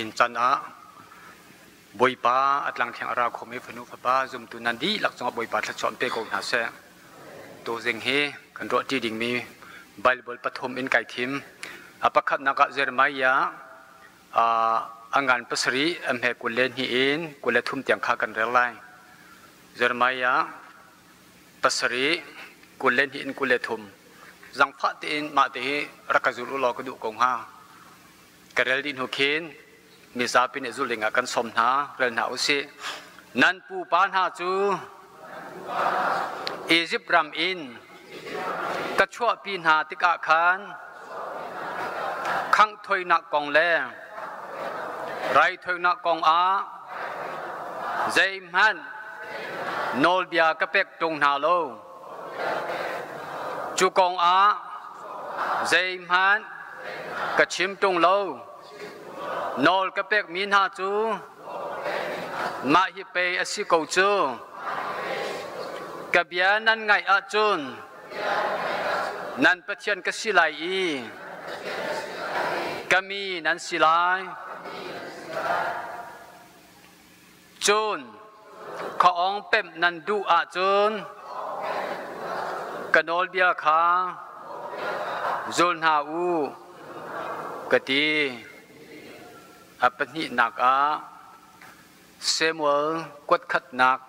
Nihin can ah Bawipa a tlangthleng a ra khomi fanu fapa zumtu nan dihlak cungah Bawipa thluachuah in pe ko hna seh. Tuzing hi kan ruahṭi dingmi Bible pathum in kai thim. A pakhatnak ah Jeremiah a ngan pasarih a hme 22 in 23 tiang kha kan rel lai. Jeremiah pasarih 22 in 23. Zangfah tein mah te hi rak ka zul u law ka duh ko hnga. Ka rel dih hnu khin mizapi nih zulh dingah kan sawm hna, rel hna usih. Nan pupa hna cu Izipt ram in ka chuahpi hna tikah khan khangh thoinak kong le raithawinak kong ah zeihmanh nawlbia ka pek ṭung hna lo. Cu kong ah zeihmanh ka chim ṭung lo. Nawl ka pekmi hna cu mah hi pei a si ko cu. Ka bia nan ngaih ahcun nan Pathian ka si lai i ka mi nan si lai. Cun khuaawng pemh nan duh ahcun ka nawlbia kha zul hna u, ka ti. A pahnihnak ah Samuel kuatkhatnak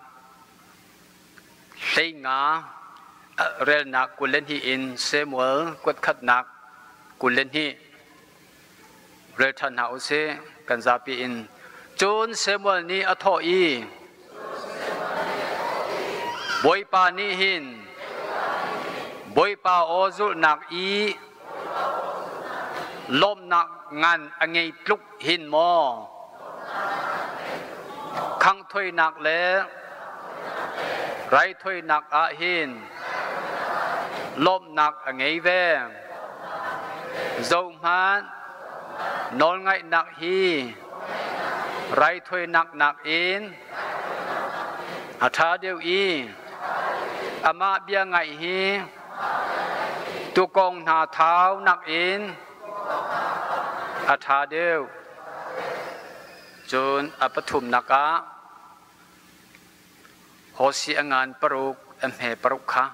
15 relnak 22 in Samuel kuatkhatnak 22. Rel ṭhan hna u sih, kan zapi in. Cun Samuel nih a thawh i, Bawipa nih hin Bawipa aw zulhnak i lawmhnak ngan a ngei tluk hin maw khanghthoinak le raithoinak ah hin lawmhnak a ngei ve. Zohhmanh, nawlngaihnak hi raithawinak nakin a ṭha deuh i amah bia ngaih hi tuukawng hna thau nakin a ṭha deuh. Cun a pathumnak ah Hosea ngan paruk a hme paruk kha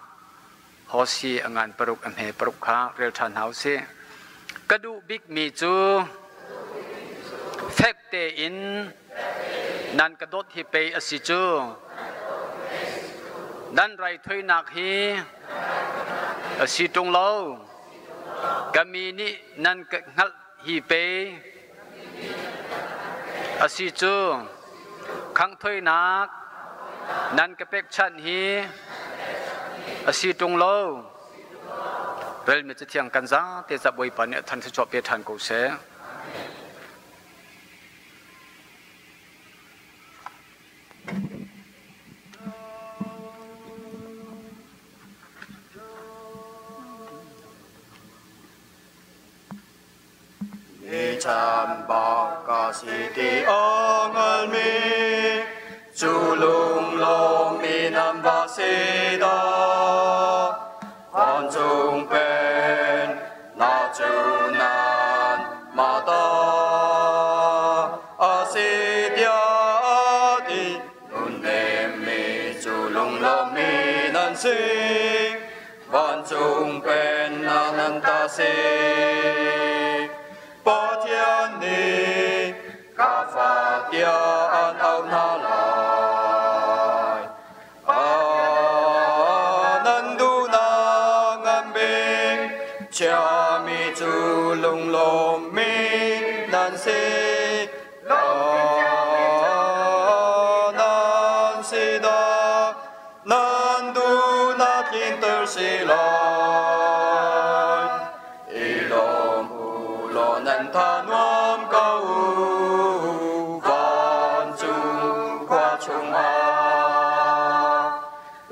Hosea a ngan paruk a hme paruk kha rel ṭhan hna usih. Ka duh bikmi cu fek tein nan ka dawt hi pei a si cu. Nan raithoinak hi a si ṭung lo. Ka mi nih nan ka hngalh hi pei a si cu. Khanghthoinak nan ka pekchanh hi a si ṭung lo. Relmi Cathiang kan zate ca Bawipa nih a than thluachuah pe ṭhan ko seh. Ni bak ka si ti a hngalmi cu lunglawmmi nan va si dah. Vancung pen na cu nan mah ta a si tiah ti nunnemmi cu lunglawmmi nan si. Vancung pennak nan ta si. Pathian nih ka fa tiah an auh hna lai. Nan duhnak ngan bik chiami cu lunglawmmi nan si. Nan si dah nan duhnak tlinter si lai. I lawm u law nan tha nuam ko u, vancung khua chungah.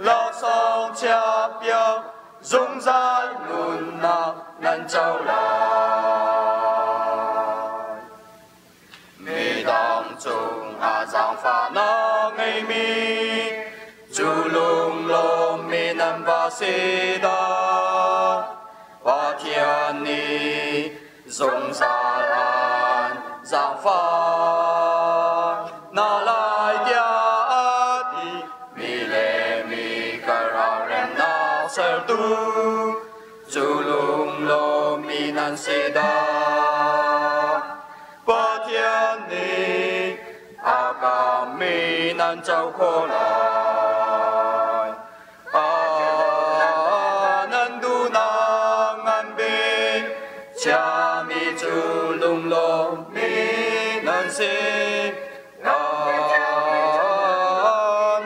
Laksawng chiahpiak zungzal nunnak nan co lai. Midang cungah zaangfahnak ngeimi cu lunglawmmi nan va si dah. Pathian nih zungzal an zaangfah. Cu lunglawmmi nan si dah? Pathian nih a kammi nan co khawh lai. Nan duhnak ngan bik chiami cu lunglawmmi nan si.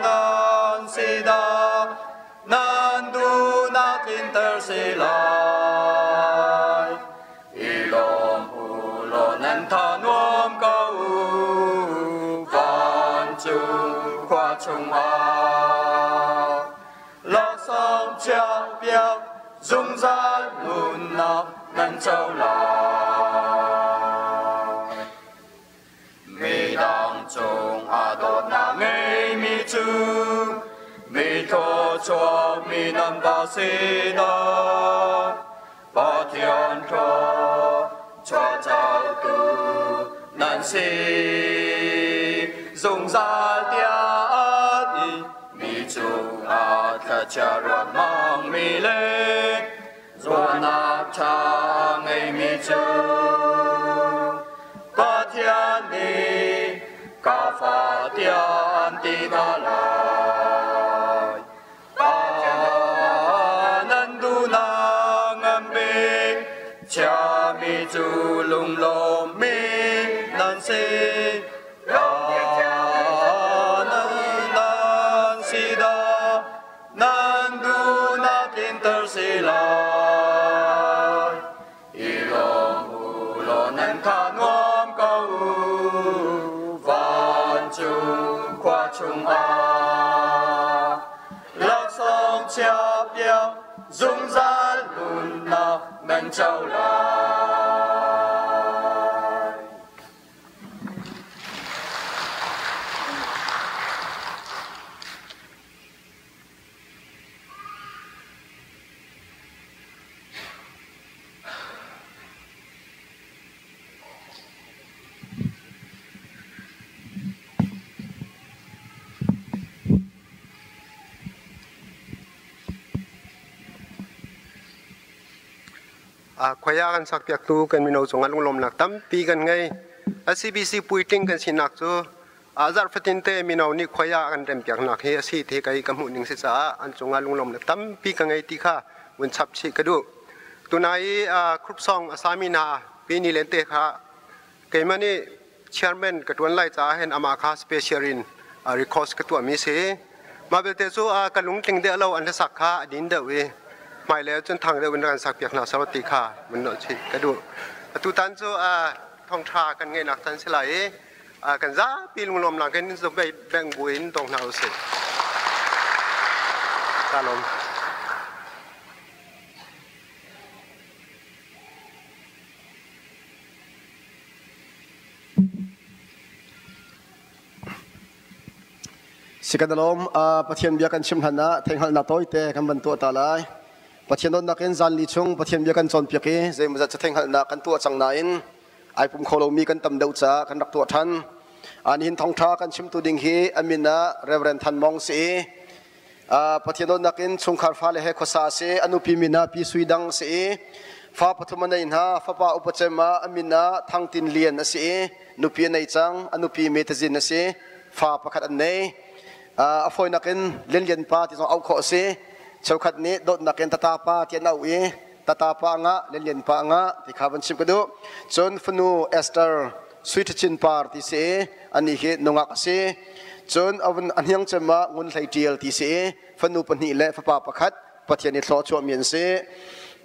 Nan si dah? Nan duhnak tlinter si lai. I lawm u law nan tha nuam ko u, vancung khua chungah. Laksawng chiahpiak zungzal nunnak nan co lai. Midang cungah dawtnak ngeimi cu mi thluachuakmi nan va si dah. Pathian thluachuah cotu nan si. Zungzal tiah i mi cungah thlachiat ruahmangmi le Ruahnak ṭha a ngeimi cu Pathian nih ka fa tiah an ti hna lai. Nan duhnak ngan bik chiami cu lunglawmmi nan si. Nan si dah? Nan duhnak tlinter si lai. I lawm u law nan tha nuam ko u, vancung khua chungah. Laksawng chiahpiak zungzal nunnak nan co lai. Khoia kan sakpiaktu kan mino cungah lunglawmnak tampi kan ngei. CBC puitling kan sinak cu Zarh fatin te mino nih khuai ah kan rempiaknak hi a si ti kei ka hmuh ning si caah an cungah lunglawmnak tampi ka ngei ti kha vun chap chih ka duh. Tunai i group song a sami hna pi ni len te kha keimah nih chairman ka tuan lai caah hin amah kha special in request ka tuahmi si. Mah belte cu ka lungtling deuh lo an hlasak kha a din deuh i hmailei cun thang deuh in kan sak piak hna sawt ti kha vun nolh chih ka duh. Atutan cu thawngṭha kan ngeihnak can si lai i kan zapi lunglawmnak in beng buin tong hna usih. Ka lawm. Sikadalom Pathian bia kan chim hlan ah theihngalhnak tawite kan van tuah ta lai. Pathian dawtnak in zanli chung Pathian bia kan cawnpiak i zeimawzat cu theihngalhnak kan tuah cang nain ai pum kho lomi kan tam deuh caah kan rak tuah ṭhan. Nihin thawngṭha kan chimtu ding hi a min ah Reverend Than Mong si i Pathian dawtnak in chungkhar fale he khuasa si, a nupi min ah Pi Sui Dang si i fa pathum a nei hna. Fapa upa cem ah a min ah Thang Tin Lian a si i nupi a nei cang, a nupi Me Tazin a si, fa pakhat an nei. A fawinak in Lian Lian pa ti zong auh khawh a si. Cheukhat nih dawtnak in Tata pa ti an auh i Tata pa ngah, Lian Lian pa ngah ti kha van chim ka duh. Cun fanu Esther Sui Ṭhachin Par ti si i anih hi nungak a si. Cun a vun a hniang cem ah Ngun Hlei Ṭial ti si i fanu pahnih le fapa pakhat Pathian i thlawh chuahmi an si.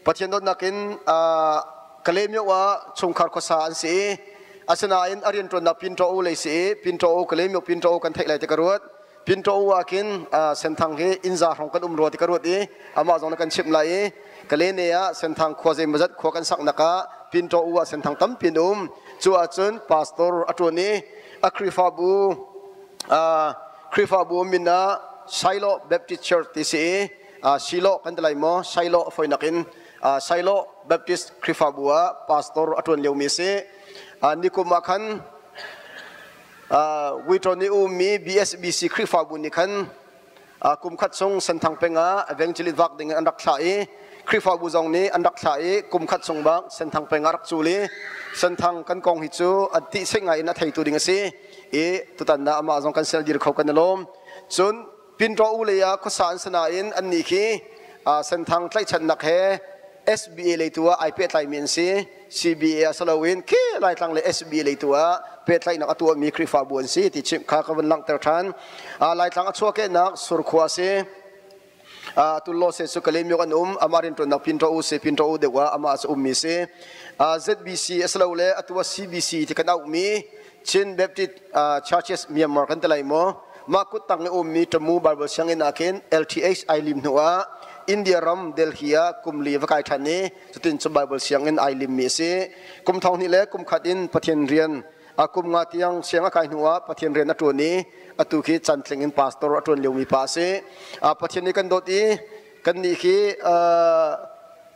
Pathian dawtnak in Kalaymyo ah chungkhar khuasa an si i asinain a rianṭuannak Pinṭo lei si i Pinṭo Kalaymyo Pinṭo kan theih lai ti ka ruat. Pinṭo ah khin Senthang hi innza hrawng kan um rua ti ka ruat i amah zong na kan chimh lai i Kalene ah Senthang khua zeimawzat khua kan saknak ah Pinṭo ah Senthang tampi an um. Cu ahcun pastor a ṭuan i a Khrihfabu Khrihfabu min ah Shiloh Baptist Church ti si i Shiloh kan ti lai maw Shiloh a fawinak in Shiloh Baptist Khrihfabu ah pastor a ṭuan liomi a si. Nikum ah khan Witron i ummi BSBC Khrihfabu nih khan Kum khat chung Senthang peng ah evangelist vak ding in an rak thlah i Khrihfabu zong nih an rak thlah i kum khat chung bak Senthang peng ah rak cul i Senthang kan kong hi cu an tih seh ngai in a theitu ding a si i tutan ah amah zong kan sel dir kho kan i lawm. Cun Pinṭaw u lei ah khuasa an si nain annih khi Senthang tlaihchannak he SBA lei tu ah ai pehtlaimi an si. CBA ah si loin khi Laitlang le SBA lei tu ah pehtlaihnak a tuahmi Khrihfabu an si ti chimh kha ka vun langhter ṭhan. Laitlang a chuahkehnak Surkhua a si. Tullo se cu Kalemiok an um, amah rianṭuannak Pinṭaw u si, Pinṭaw u deuh ah amah cu ummi si. ZBC a si lo le atu ah CBC ti kan auhmi Chin Baptist Churches Myanmar kan ti lai maw? Mah kuttang i ummi Tamu Bible sianginn ah khin LTH ai lim hnu ah India ram Delhi ah kum li va kai ṭhan i cutin cu Bible sianginn ai limmi a si. Kum thong hnih le kum khat in Pathian rian a kum nga tiang siang a kai hnu ah Pathian rian a ṭuan i atu khi cantling in pastor a ṭuan liomi pa a si. Pathian nih kan dawt i kannih khi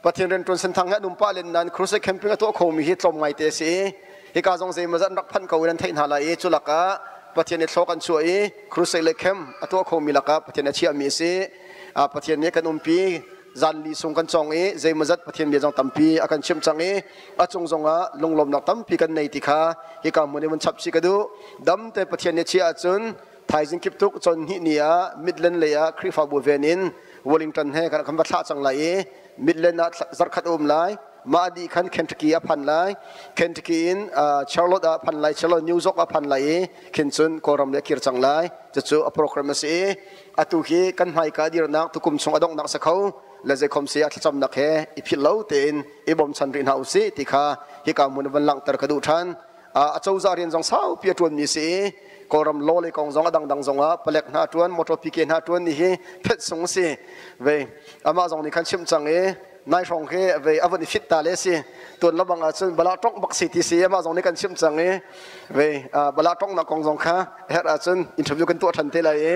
Pathian rianṭuan senthang he an um pah len nain crusade camping a tuah khomi hi tlawm ngaite a si i hika zong zeimawzat an rak phanh ko in an theih hna lai i cu lakah Pathian nih thlawk an chuah i crusade le camp a tuah khomi lakah Pathian a chiahmi a si. Pathian nih kan umpi zanli sung kan cong i zeimawzat Pathian bia zong tampi a kan chimh cang i a cung zongah lunglawmnak tampi kan nei ti kha hika hmun i vun chap chih ka duh. Damte Pathian nih chiah ahcun thaizing kip tuk chon hnih ni ah Midland lei ah Khrihfabu ven in Wellington he kan va thlah cang lai i Midland ah zarkhat um lai. Mah dih khan Kentucky a phan lai. Kentucky in Charlotte ah phan lai, Charlotte New York ah phan lai i khin cun Kawlram le kir cang lai. Cucu a program a si i atu hi kan hmaika dirnak tukum chung a donghnak si kho le zeikhom si ah thlacamnak he i philh lo tein i bawmchan rih hna usih ti kha hika hmun van langhter ka duh ṭhan. A cozah rian zong saupi a ṭuanmi si i Kawlram law le kong zong a dangdang zong ah palek hna ṭuan, motor PK hna ṭuan ni hi phet sung si. Ve amah zong nih khan chimh cang i nai hrawng khi ve a vun i fit ta le si. Tuan lobang ahcun bala tongh bak si ti si amah zong nih kan chimh cang i ve bala tongh nak kong zong kha herh ahcun interview kan tuah ṭhan te lai i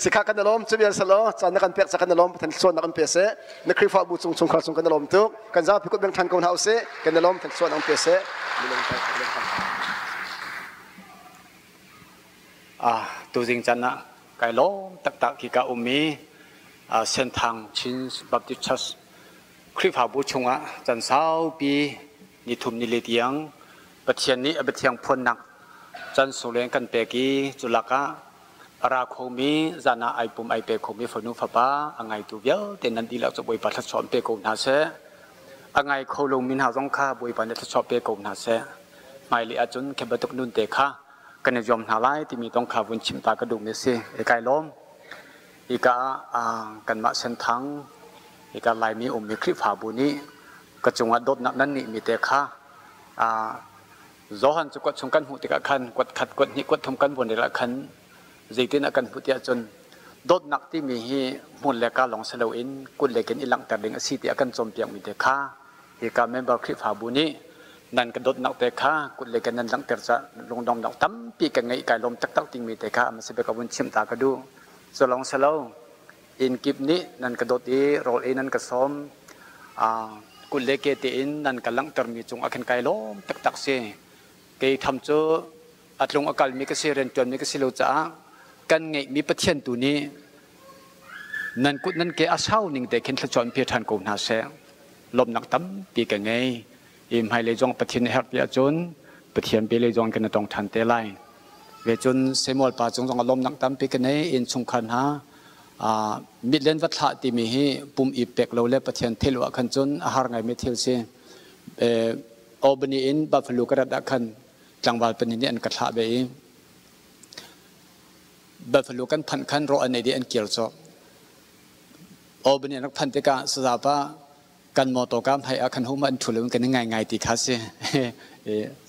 sikha kan alawm cu vial salo caan na kan pek ca kan alawm Pathian suan na kan pe seh na Khrihfabu cung chungkhar cung kan alawm tuk kan zapi kut beng ṭhan ko hna usih kan alawm Pathian suan ang pe seh. Ah tuzing chan ah kai lawm taktak khi ka um i Senthang Chin Baptist Church Khrihfabu chungah can saupi ni thum ni le tiang Pathian nih a biathiang phuannak can sunglen kan pek i culak ah a ra khomi zan ah ai pum ai pe khomi fanu fapa a ngaitu vialte nan dihlak cu Bawipa thluachuah pe ko hna seh. A ngai kho lomi hna zong kha Bawipa nih thluachuah pe ko hna seh. Hmailei ahcun khi bantuk nun te kha kan i zuam hna lai timi tong kha vun chim ta ka duhmi a si. I kai lawm. Hika ah kanmah Senthang, hika Laimi ummi Khrihfabu nih ka cungah dawtnak nan ngeihmi te kha Johan cu kuat chung kan hmuh tikah khan kuat khat, kuat hnih, kuat thum kan vun rel ah khan zeitin ah kan hmuh tiah cun dawtnak timi hi hmun le ka lawng si loin kut le ken i langhter ding a si tiah kan cawnpiakmi te kha hika member Khrihfabu nih nan ka dawtnak te kha kut le ken nan langhter caah lungdongnak tampi ka ngeih kai lawm taktak dingmi te kha a si bik ka vun chim ta ka duh. Cu lawng si lo inn kip nih nan ka dawt i rawl ei nan ka sawm kut le ke tein nan ka langhtermi cung ah khan kai lawm taktak si. Kei tham cu a tlung a kalmi ka si rianṭuanmi ka si lo caah kan ngeihmi Pathian tu nih nan kut nan ke a sau ning te khin thluachuah in pe ṭhan ko hna seh. Lawmhnak tampi ka ngei. I hmailei zong Pathian a herh ti ahcun Pathian pe lei zong kan i tong ṭhan te lai. Ve cun Samuel pa cung zong a lawmnak tampi ka nei innchungkhar hna mitlen va thlah timi hi pum i pek lo le Pathian thil ah khan cun a har ngaimi thil si. Albany in Buffalo ka rat ah khan tlangval pahnih nih an ka thlah ve i Buffalo kan phanh khan rawh an ei dih an kir cawk. Albany an rak phanh tikah sazapa kan motor ka hmai ah khan hum an thu lo kan ngai ngai ti kha si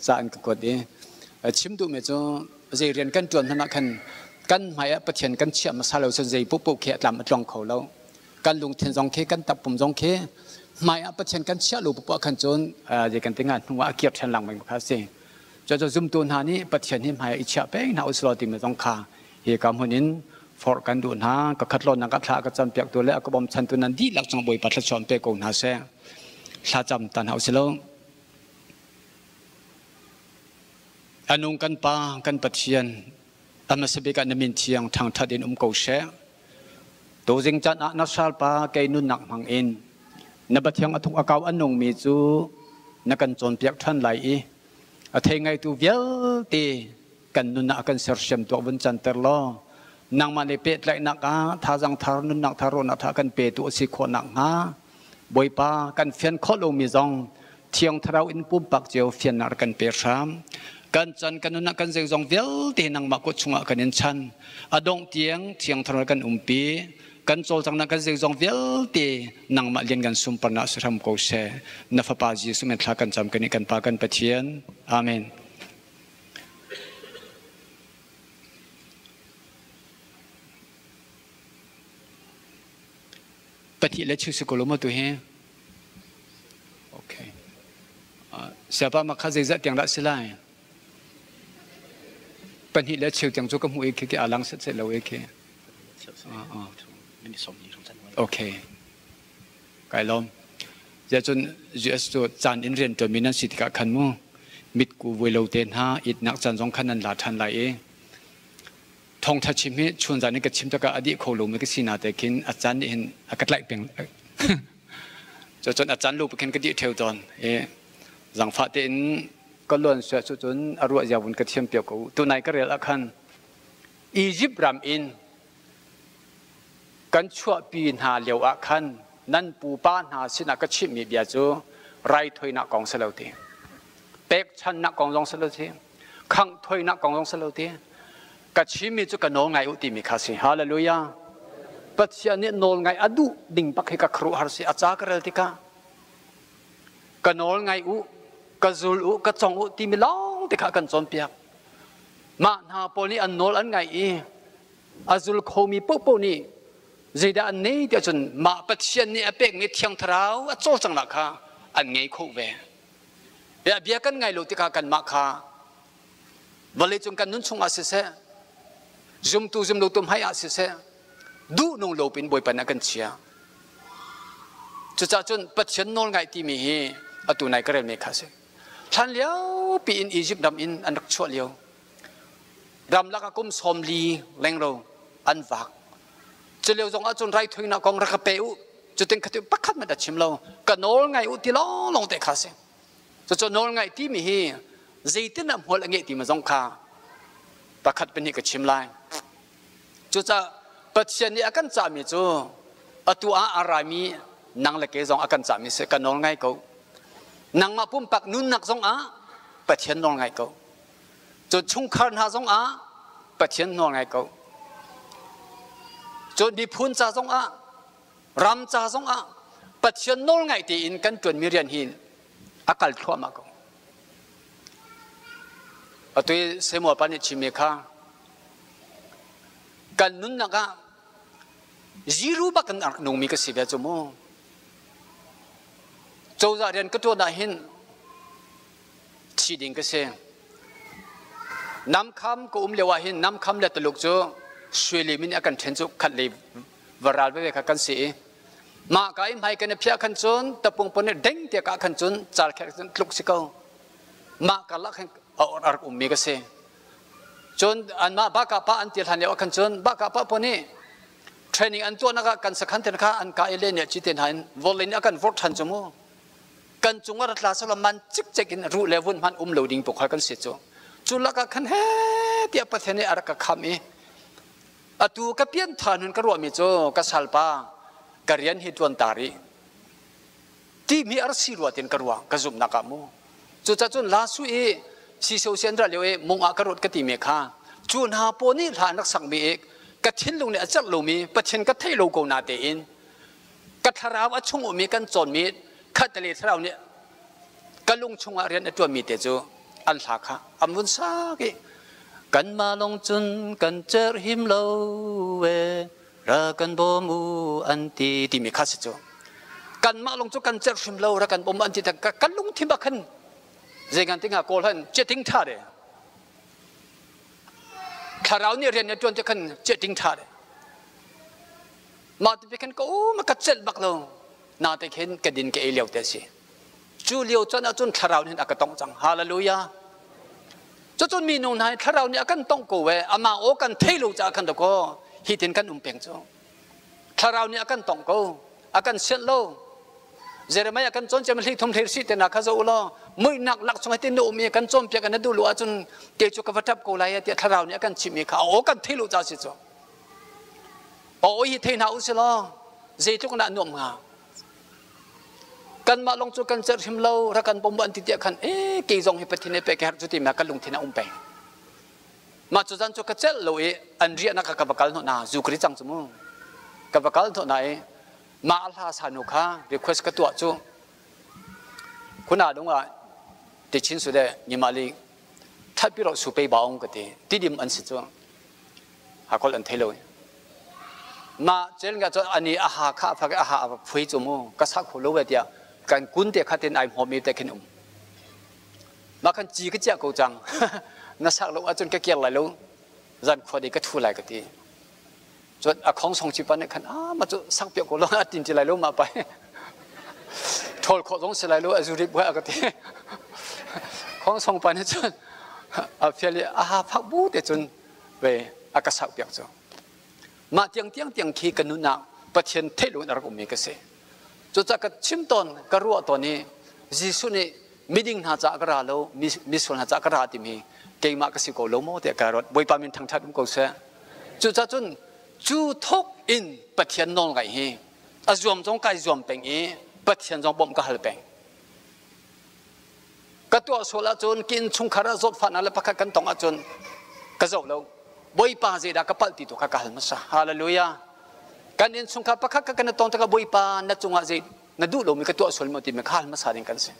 ca an ka kuat i chim duh mi cu zei rian kan tuan hmanh ah khan kan hmai ah Pathian kan chiah hmasa lo cun zei paohpaoh khi a tlam a tluang kho lo kan lungthin zong khi kan takpum zong khi hmai ah Pathian kan chiah lo paoh khan cun zei kan ti nga hnu ah a kir ṭhan lengmang kha si cucu zumtu hna nih Pathian hi hmai ah i chiah peng hna usulaw timi zong kha hi ka hmun in forh kan duh hna ka khat lo nak ka thla ka cam piak tu le a ka bawmchan tu nan dihlak cung Bawipa thluachuah pe ko hna seh thla cam tan hau si lo anung kan pa kan Pathian a hmasa bik ah na min thiang thangthat in um ko she. Tuzing caan ah na salpa kei nunnak hmang in na Pathiang a thuk a kau a nungmi cu na kan cawnpiak ṭhan lai i a thei ngaitu vialte kan nun ah kan sersiam tuah vun canter law nangmah le pehtlaihnak ah thazang thar nunnak thar ruahnak tha kan petu a si khawh nakhnga Bawipa kan fian khawh lomi zong Thiang Thlarau in pumpak cio fiannak kan pe hram. Kan chan kan nunnak kan zeizong vialte nangmah kut chungah kan in chan. A dongh tiang Thiang Thlarau kan umpi. Kan cawlcanghnak kan zeizong vialte nangmah lian kan sunparnak si hram ko seh. Na Fapa Jesuh min thla kan cam kan i kan Pa kan Pathian. Amen. Pathih le chu si ko lo maw tu hi? Okay. Siapa ma kha zeizah tiang dah si lai? Pahnih le cheu tiang cu ka hmuh i khi khi alang set set lo i khi. Okay. Kai lawm. Ziacun US cu caan in rian ṭuanmi nan si tikah khan mu mitku vui lo te hna itnak caan zong khan nan la ṭhan lai i thawngṭha chim hi chunzan in ka chim takah a dih kho lomi ka si na te khin a caan nih hin a ka tlaih peng. Cucun a caan lu khin ka dih ṭheo tawn i zangfah tein ka luan suah cu cun a ruah zia vun ka thiam piak ko. Tunai ka rel ah khan Egypt ram in kan chuahpi hna lio ah khan nan pupa hna sinah ka chimhmi bia cu raithawinak kong si lo ti, pekchannak kong zong si lo ti, khangh thawinak kong zong si lo ti, ka chimmi cu ka nawl ngai u timi kha si. Hallelujah. Pathian nih nawl ngai a duh ding bak hi ka khuaruahhar si. A ca ka rel tikah ka nawl ngai u, ka zul u, ka cong u timi lawng te kha kan cawnpiak. Mah hna pawl nih an nawl an ngai i a zul khomi paohpaoh nih zeidah an nei tiah cun mah Pathian nih a pekmi Thiang Thlarau a cawlcanghnak kha an ngei kho ve. Bia kan ngai lo tikah kanmah kha vawleicung kan nun chungah siseh, zumtu zumlotu hmai ah siseh, duh nung lo pin Bawipa nih a kan chia. Cucaah cun Pathian nawl ngaih timi hi atu nai ka relmi kha a si. Hlan lio piin Egypt ram in an rak chuah lio. Ramlak ah kum 40 lengro an vak. Cu lio zong ahcun raithawinak kong rak ka pe u. Cutin khati pakhat hmanh a chim lo. Ka nawl ngai u ti lawng te kha si. Cucu nawl ngaih timi hi zeitin ah hmual a ngeih timi zong kha pakhat pahnih ka chim lai. Cucaah Pathian nih a kan cahmi cu atu ah a rami nang le ke zong a kan cahmi si ka nawl ngai ko. Nangmah pumpak nunnak zong ah Pathian nawl ngai ko. Cun chungkhar hna zong ah Pathian nawl ngai ko. Cun miphun ca zong ah ram ca zong ah Pathian nawl ngaih tein kan ṭuanmi rian hi a kal thluahmah ko. Atu i Samuel pa nih chimmi kha kan nunnak ah zero bak in a rak nungmi ka si ve cu mu. Cozah rian ka ṭuan ah hin thi ding ka si. Namkham ka um lio ah hin Namkham le Tuluk cu Suilim in a kan ṭhen cu khat lei varal veve kha kan si i mah ka i hmai kan i phiah khan cun tapung pon i deng te ka khan cun cal kher cun tluk si ko. Mah karlak khan a rak ummi ka si. Cun anmah baka pa an ti hlan lio ah khan cun baka pa pon i training an tuahnak ah kan sakhan ten kha an ka i le ne chi te hna in volin a kan vort ṭhan cu mu. Kan cung a tla solo man cikcek in ruh le vun hman um lo ding pokhal kan si cu. Cu lakah khan he tiah Pathian nih a rak ka kham i atu ka pian than hun ka ruahmi cu ka salpa ka rian hi tuan ta rih timi ar si rua tin ka ruah ka zumhnak ah mu. Cucaah cun lasu i siso sian ra lio i mung ah ka ruat ka timi kha cu hna paw nih hla an rak sakmi i ka thinlung nih a celh lomi Pathian ka theih lo ko na tein ka thlarau a chung ummi kan cawnmi khattale thlarau nih ka lung chungah rian a ṭuanmi te cu an hla kha an vun sak i kanmah lawng cun kan cer him lo e ra kan bawm u an ti timi kha si cu. Kanmah lawng cu kan cer hrim lo, ra kan bawm an ti kan lungthin bak khan zei ngan tinga kawl han cheting tha de thlarau nih rian a ṭuan te khan cheting tha de. Mah ti khan ka um ka celh bak lo. Na te khin ka din ka ei lio te si. Cu lio cun ahcun thlarau nih a ka tongh cang. Hallelujah. Cucun mi nung hna thlarau nih a kan tongh ko we ama aw kan thei lo caah khan dakaw hi tin kan um peng cu. Thlarau nih a kan tong ko, a kan sianh lo. Jeremiah kan cawn ciam hli thum hlir si te na kha zo ulaw muihnak lak chung hitin na um i kan cawnpiak na duh lu ahcun ke cu ka va tap ko lai tiah thlarau nih a kan chimh mi kha aw kan thei lu ca si cu. Aw hi thei hna u si law zeitluk na nuam hnga. Kanmah lawng cu kan cerh hrim lo rak kan bawm an ti tiah khan e kei zong hi Pathian nih pek ka herh cu ti ma kan lungthin a um peng. Mah cu zan cu ka celh lo i an riahnak ka va kal hnawh na zu ka ri cang cu mu. Ka va kal hnawh na i mah hla sa nu kha request ka tuah cu khuna dong ah ti chin su de nyimali thatpi ro su pe baung ka ti tidim an si cu hakol an thei lo ma cel nga cu ani aha kha phak aha a phui cu mu ka sa kho lo ve tiah kan kun te khatin ai hmawm mi te khin um ma kan chi ka chia ko cang na sak lo ahcun ka kiar lai lo zan khua dei ka thu lai ka ti cun a khong song chi pa nih khan a ma cu sak piak ko lo a tin ti lai lo ma pai ṭhawl khawh zong si lai lo a zu rip a ka ti khong song pa nih cun a fial i a ha phak bu te cun ve a ka sak piak cu mah tiang tiang tiang khi ka nun ah Pathian theih lo in a rak ummi ka si cucaah ka chim tawn ka ruah tawn i Jesuh nih miding hna caah ka ra lo misual hna caah ka ra timi keimah ka si ko lo maw tiah ka ruat. Bawipa min thangṭhat um ko seh. Cucaah cun cu thawk in Pathian nawl ngaih hi a zuam zong kai zuam peng i Pathian zong bawmh ka hal peng. Ka tuah sual ahcun ki innchungkhar ah zawtfahnak le pakhat kan tong ahcun ka zoh lo. Bawipa zeidah ka palh ti tu kha ka hal hmasa. Hallelujah. Kan innchungkhar pakhat ka kan tong tikah Bawipa na cungah zei na duh lomi ka tuah sual maw timi kha hal hmasa ding kan si.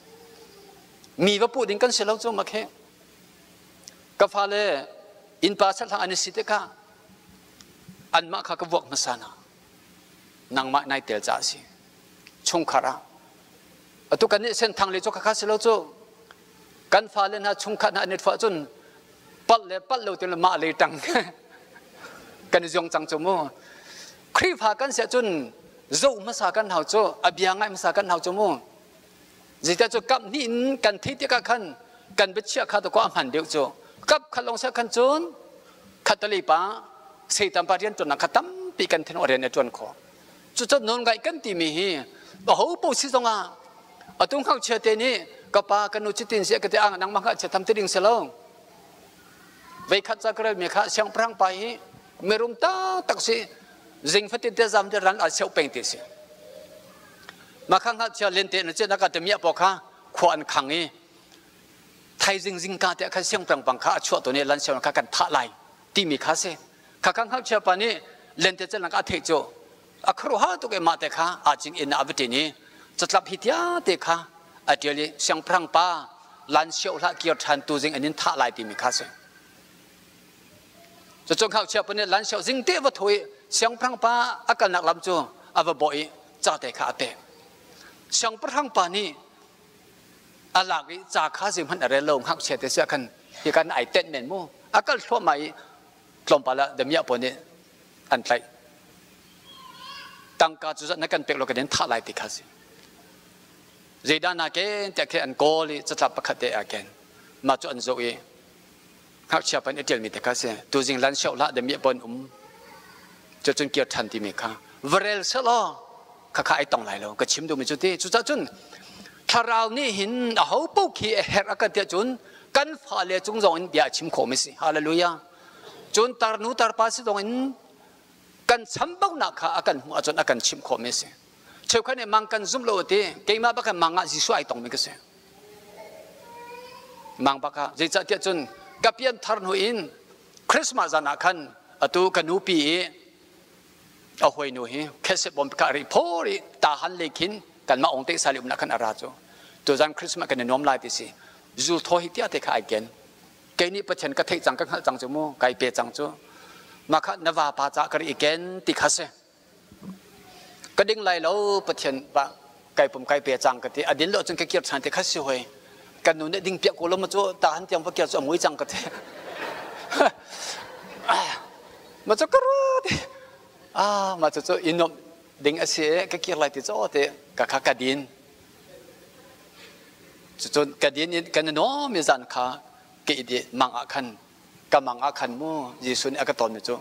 Mi va puh ding kan si lo cu makhe. Ka fale innpa sathlang an i si tikah anmah kha ka vuak hmasa hna. Nangmah nai tel caah a si. Chungkhar ah. Atu kan nih senthang le cu khakha si lo cu. Kan fale hna chungkhat hna an i thuah cun palh le palh lo tin mah le tang kan i zuang cang cu mu. Khrihfa kan si ahcun zoh hmasa kan hau cu a bia ngai hmasa kan hau cu mu. Zeicah cu kap hnih in kan theih tikah khan kan biachiah kha to ko a hman deuh cu. Kap khat lawng seh khan cun khatali pa Satan pa rian ṭuannak kha tampi kan then rian a ṭuan khawh. Cucu nawl ngaih kan timi hi aho paoh si zongah atu ngakchia te nih ka pa ka nu cutin si ka ti ang nangmah ngakchia tham ti ding si lo. Veikhat ca ka relmi kha siangpahrang pa hi mirum taktak si zing fatin te zam te ran al seu peng ti si. Mah kha ngakchia lente na chet na ka te miah paw kha khua an khang i thaizing zingka te khan siangpahrang pang kha a chuah tu nih lan siang kha kan thah lai timi kha si. Kha kha ngakchia pa nih lente celnak a theih cu a khuaruahhar tuk i mah te kha aa cing in a va ṭin i catlap hi tia te kha a ṭial i siangpahrang pa lan sioh hlah kir ṭhan tu zing an in thah lai timi kha si. Cucu ngakchia pa nih lan sioh zing te va tho i siangpahrang pa a kalnak lam cu a va bawh i ca te kha a pek. Siangpahrang pa nih a lak i ca kha zeihmanh a rel lo ngakchia te sia khan hi kan ai tenh men mu a kal thluahmah i tlawmpal ah damiah pawl nih an tlaih tangka cu zat na kan pek lo kan in thah lai ti kha si zeidah na ken tiah khi an kawl i catlap pakhat te a ken mah cu an zoh i ngakchia pan i ṭialmi te kha si tuzing lan sioh hlah damiah pawl um cu cun kir ṭhan timi kha varel selaw khakha ai tong lai lo ka chim duhmi cu ti cucah cun thlarau nih hin a ho paoh khi a herh a kan tiah cun kan fale cung zong in bia a chim khawh mi si hallelujah cun tarnu tarpa si zong in kan chambaunak kha a kan hmuh ahcun a kan chimh khawh mi si cheukhat nih mang kan zum lo ti keimah bak mang ah Jesuh ai tong mi ka si mang bak ah zeicah tiah cun ka pian thar hnu in Christmas zan ah khan atu ka nupi i a hawinu hi kheset bom ka ri phor i tahan le khin kanmah ong te sali umnak khan a ra cu tuzan Christmas kan i nuam lai ti si zul thaw hi tia te kha ai ken kei nih Pathian ka theih cang ka hngalh cang cu mu kai pe cang cu mah kha na vapa ca ka ri i ken ti kha si ka ding lai lo Pathian ba kai pum kai pe cang ka ti a din lo cun ka kir than ti kha si hoi kan nu nih ding piak ko lo ma cu tahan tiang va kir cu a mui cang ka ti ma cu ka ru ti ah ma cu cu i nuamh ding a si ka kir lai ti caw te ka kha ka din cucun ka din in kan nuam mi zan kha ke i mang ah khan ka mang ah khan mu Jesuh nih a ka ton mi cu.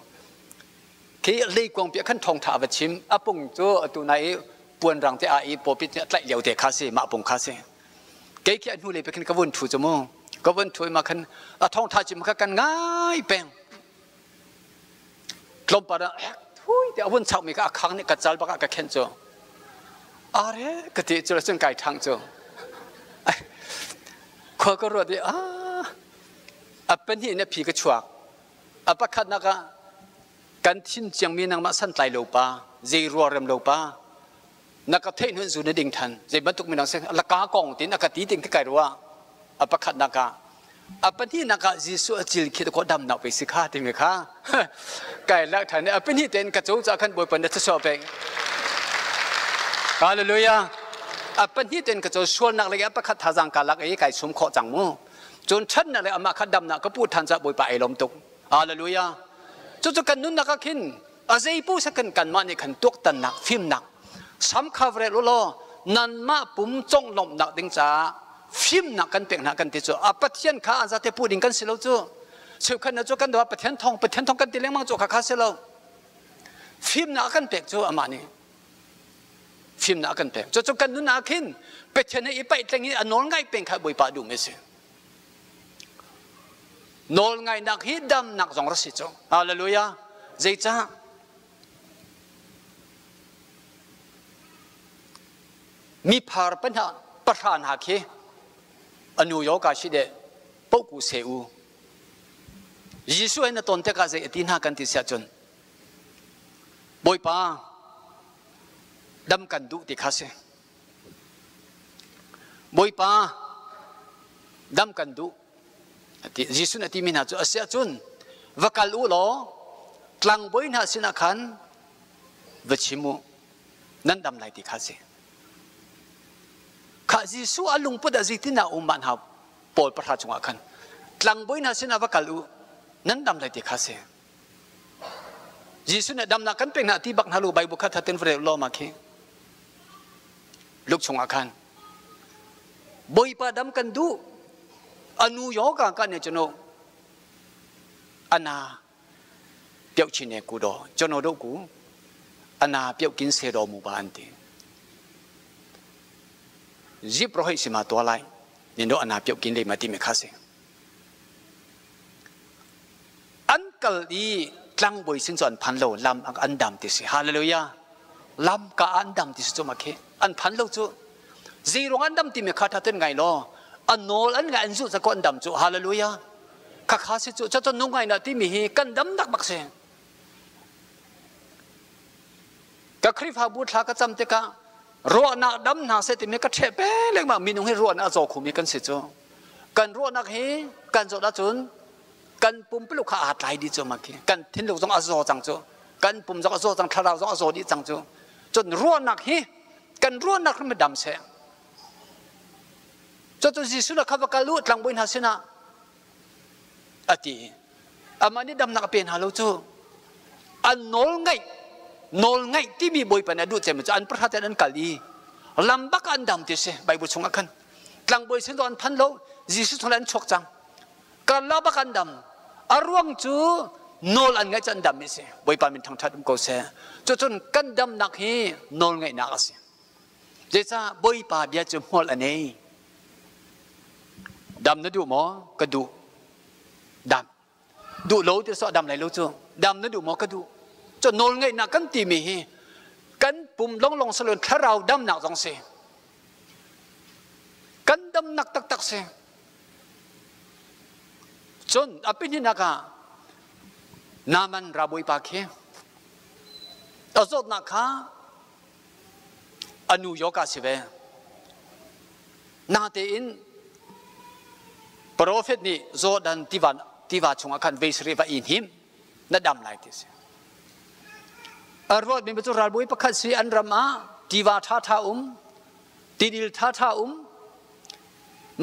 Khi leikuang pi khan thawngtha va chim a pung cu atu nai i puan rang te a i pawpit nih a tlaih lio te kha si mah pung kha si. Kei khi a hnu lei pe khin ka vun thu cu mu. Ka vun thu ma khan a thawngtha chim kha kan ngai peng. Tlawmpal ah thui te a vun chak mi kha a khang nih ka cal bak ah ka khenh cu. Are ka ti cu cun kai thang cu. Khua ka ruat i a a pahnih in a phi ka chuak. A pakhatnak ah kan thin ciangmi nangmah santlai lo pa, zei rua rem lo pa, na ka theih hnun zu na ding than zei bantuk minang se laka kong tin a ka ti ting kai rua a pakhatnak ah a pahnihnak ah Jesuh a cil khi ko dam nak pe si kha timi kha kai lak than a pahnih ten ka co cha khan bawipa na thasua pek hallelujah a pahnih ten ka co sualnak le a pakhat thazang ka lak i kai sum khawh cang mu cun ṭhatnak le amah kha damnak ka pu ṭhan ca bawipa ai lawm tuk hallelujah cucu kan nunnak ah khin a zei pu sa kan kanmah nih khan tuaktannak fimnak sam khavre lu law nanmah pum conglawmhnak ding caah fimnak kan pek hna kan ti cu a pathian kha an zate pu ding kan si lo cu cheukhat na cu kan doa pathian thong pathian thong kan ti lengmang cu kha kha si lo fimnak kan pek cu amah nih fimnak kan pek cu cu kan nun ah khin pathian he i paih tleng i a nawl ngai peng kha bawipa duh mi si nawl ngainak hi damnak zong ra si cu hallelujah zeicah mi phar panha pahra hna khi anu yo ka shi de poku se u Jesuh he na ton tikah zei a ti hna kan ti siah cun Bawipa dam kan duh ti kha si Bawipa dam kan duh ati Jesuh nih a timi hna cu a si ahcun va kal u law tlangbawi hna sinah khan va chim u nan dam lai ti kha si kha Jesuh a lungput ah zeitin ah um mah hna pawl pahra chungah khan tlangbawi hna sinah va kal u nan dam lai ti kha si Jesuh nih damnak kan pek hna ti bak hna lu Bible kha thatin va rel law ma khi Luk chungah khan Bawipa dam kan duh anu yoga ka ne chuno ana piau chin ne ku do chono do ku ana piau kin se do mu ba an ti zip ro hei sima to lai ni do ana piau kin le ma ti me kha se an kal i tlangbawi sin cu an phan lo lam an dam ti si hallelujah lam ka an dam ti si cu ma khi an phan lo cu zeiruang an dam ti mi kha tha ten ngai law an nawl an ngai an zu za ko an dam cu hallelujah kha kha si cu cha nu ngai na ti mi hi kan dam nak bak si ka Khrihfabu thla ka cam tikah ruahnak dam hna seh timi ka ṭheh pe lengmang minung hi ruahnak a zaw khomi kan si cu kan ruahnak hi kan zawt ahcun kan pumpuluk kha aa tlai dih cu ma khi kan thinlung zong a zaw cang cu kan pum zong a zaw cang thlarau zong a zaw dih cang cu cun ruahnak hi kan ruahnak hi dam seh cucu Jesuh na kha va kal u tlangbawi hna sinah a ti amah nih damnak a pe hna lo cu an nawl ngaih nawl ngaih timi bawipa nih a duh cem cu an pahra ten an kal i lam bak an dam ti si bible chungah khan tlangbawi sin an phan lo Jesuh chung an chuak cang karla bak an dam a ruang cu nawl an ngaih cu an dam mi si bawipa min thangthat um ko seh cucun kan damnak hi nawl ngaihnak a si zeicah bawipa bia cu hmual a nei Dam na duh maw? Ka duh. Dam. Duh lo ti so dam lai lo cu. Dam na duh maw? Ka duh. Cu nawl ngeihnak kan timi hi kan pum longlong salon thlarau damnak zong si. Kan damnak taktak si. Cun a pahnih ah Naaman rabawipa khi a zawtnak kha a nu yoga si ve. Natein profet nih Jordan tiva tiva chungah khan vei sarih va in him na dam lai ti si. A ruat mi cu ralbawi pakhat si an ram ah tiva tha tha um tidil tha tha um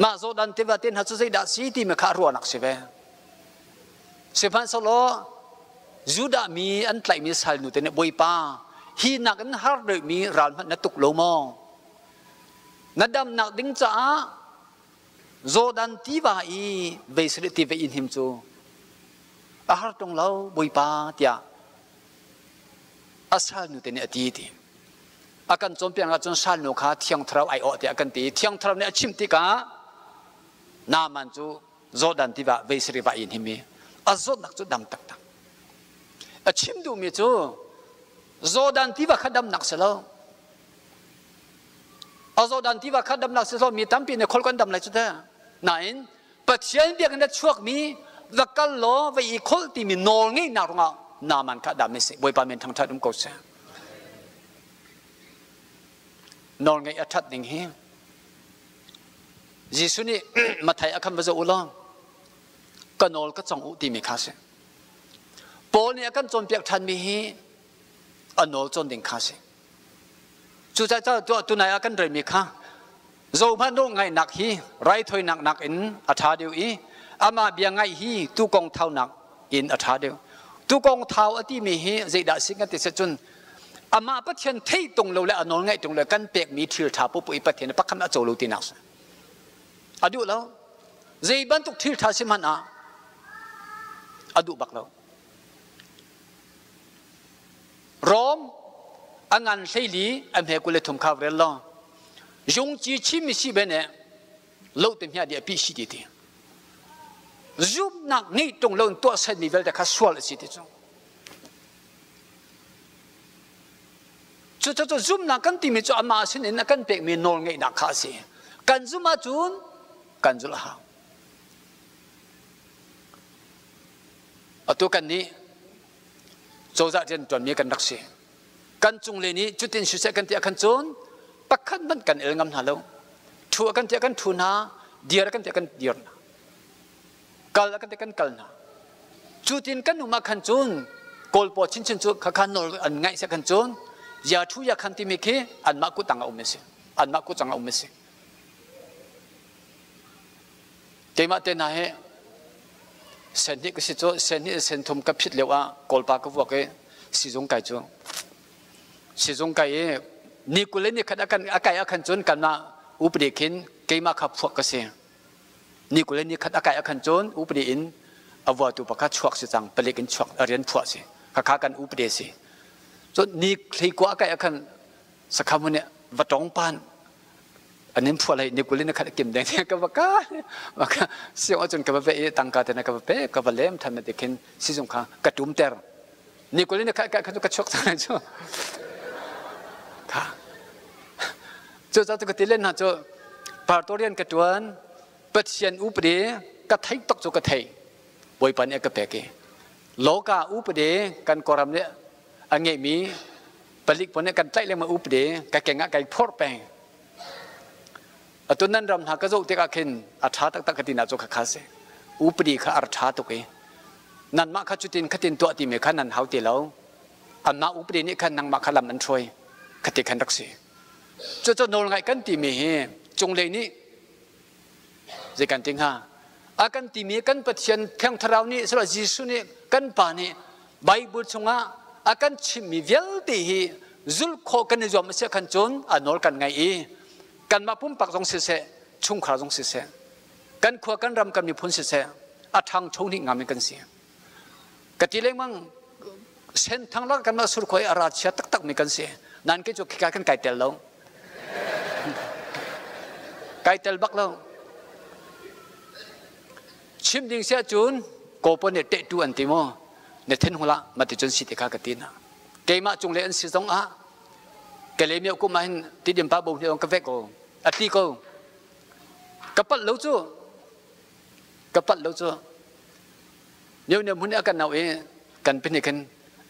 mah Jordan tiva te hna cu zeidah si ti mi kha ruahnak si ve. Sihmanhsehlaw Judah mi an tlaihmi salnu te nih Bawipa hi nakin har deuhmi ral hmanh na tuk lo maw? Na damnak ding caah Jordan tiva i vei sarih ti ve in him cu a har ṭung lo Bawipa tiah A salnu te nih a ti ti. A kan cawnpiak ahcun salnu kha Thiang Thlarau ai awh tiah a kan ti. Thiang Thlarau nih a chimh tikah Naaman cu Jordan tiva veisari va in himi a zawtnak cu dam taktak. A chim duhmi cu Jordan tiva kha damnak si lo. A Jordan tiva kha damnak si lo mi tampi nih khol kan dam lai cu ta. Nain Pathian biakinn a chuakmi va kal law va i kholh timi nawl ngeihnak ruangah Naaman kha dam si. Bawipa min thangṭhat um ko seh. Nawl ngeih a ṭhat ning hi Jesuh nih Mathai a khan va zoh u law ka nawl ka cong u timi kha si. Paul nih a kan cawnpiak ṭhanmi hi a nawl cawn ding kha si. Cucaah tunai ah kan relmi kha zohhmanh dawh ngaihnak hi raithawinak nakin a ṭha deuh i amah bia ngaih hi tuukawng thaunak in a ṭha deuh. Tuukawng thau a timi hi zeidah si kan ti si cun amah Pathian theih tung lo le a nawl ngaih tung le kan pekmi thil ṭha pupu i Pathian pakhat a co lo tinak si. A duh lo. Zei bantuk thil ṭha si hmanh ah a duh bak lo. Rom a ngan hleili a hme 23 kha rel law zungci chim si be ne lo te hmia di a pi si ti ti zumnak ngei tung lo tuah set mi vialte kha sual a si ti cu cu cu zumnak kan timi cu amah sin in a kan pekmi nawl ngeihnak kha a si. Kan zum ahcun kan zulh a hau. Atu kan nih cozah rian ṭuanmi kan rak si. Kan cung le nih cutin siseh kan ti ah khan cun pakhat hmanh kan el ngam hna lo. Ṭhu a kan ti ah kan ṭhu hna, dir a kan ti ah kan dir hna, kal a kan ti ah kan kal hna. Cutin kan um ah khan cun Kawl paw chinchin cu khakha nawl an ngaih seh khan cun ya ṭhu ya khan timi khi anmah kutang a um a si. Anmah kutang a um a si. Keimah te hna hi sen hnih ka si cu sen hnih sen thum ka phit lio ah Kawlpa ka vuak i sizung kai cu sizung kai i ni 20 le ni khat a kai ah khan cun kanmah upadi khin keimah kha phuak ka si. Ni 20 le ni khat a kai ah khan cun upadi in a vuatu pakhat chuak si cang palik in chuak rian phuah si khakha kan upadi si. Cun ni 19 a kai ah khan sakhamun nih va tong pan an in phuah lai ni 20 na khat kim deng ka va ka ka siang ahcun ka va ve i tangka te na ka va pe ka va lem than te khin sizung kha ka tum ter ni 20 na khat ka ka chuak cang cu kha cu ca ka ti len hna cu partorian ka tuan Pathian upade ka thei tok cu ka thei Bawipa nih a ka pek i loka upade kan koram nih a ngeihmi palik pawl nih kan tlaih lengmang upade ka keng ah kai phorh peng. Atu nan ram hna ka zoh tikah khin a ṭha taktak ka ti na cu khakha si. Upadi kha a ṭha tuk i nanmah kha cutin khatin tuah timi kha nan hau ti lo. Anmah upadi nih khan nangmah kha lam an hruai khati khan rak si. Cucu nawlngaih kan timi hi cunglei nih zei kan ti hnga? A kan timi kan Pathian Thiang Thlarau nih sila Jesuh nih kan Pa nih Bible chungah a kan chimmi vialte hi zulh khawh kan i zuam a si khan cun a nawl kan ngaih i kanmah pumpak zong siseh chungkhar zong siseh kan khua kan ram kan miphun siseh a ṭhangcho hnih ngam in kan si. Ka ti lengmang senthang lak kan mah surkhoi a ra chia taktak mi kan si. Nan ke cu khika kan kai tel lo. Kai tel bak lo. Chim ding sia cun ko pon ne te tu an ti mu ne then hula ma ti cun si te kha ka ti na. Keimah cung le an si zong ah ke le mi kum ah hin ti dim pa bo ni ka ve ko atli ko ka pat lo cu ka pat lo cu Neu ne hmun a kan nau i kan pin khin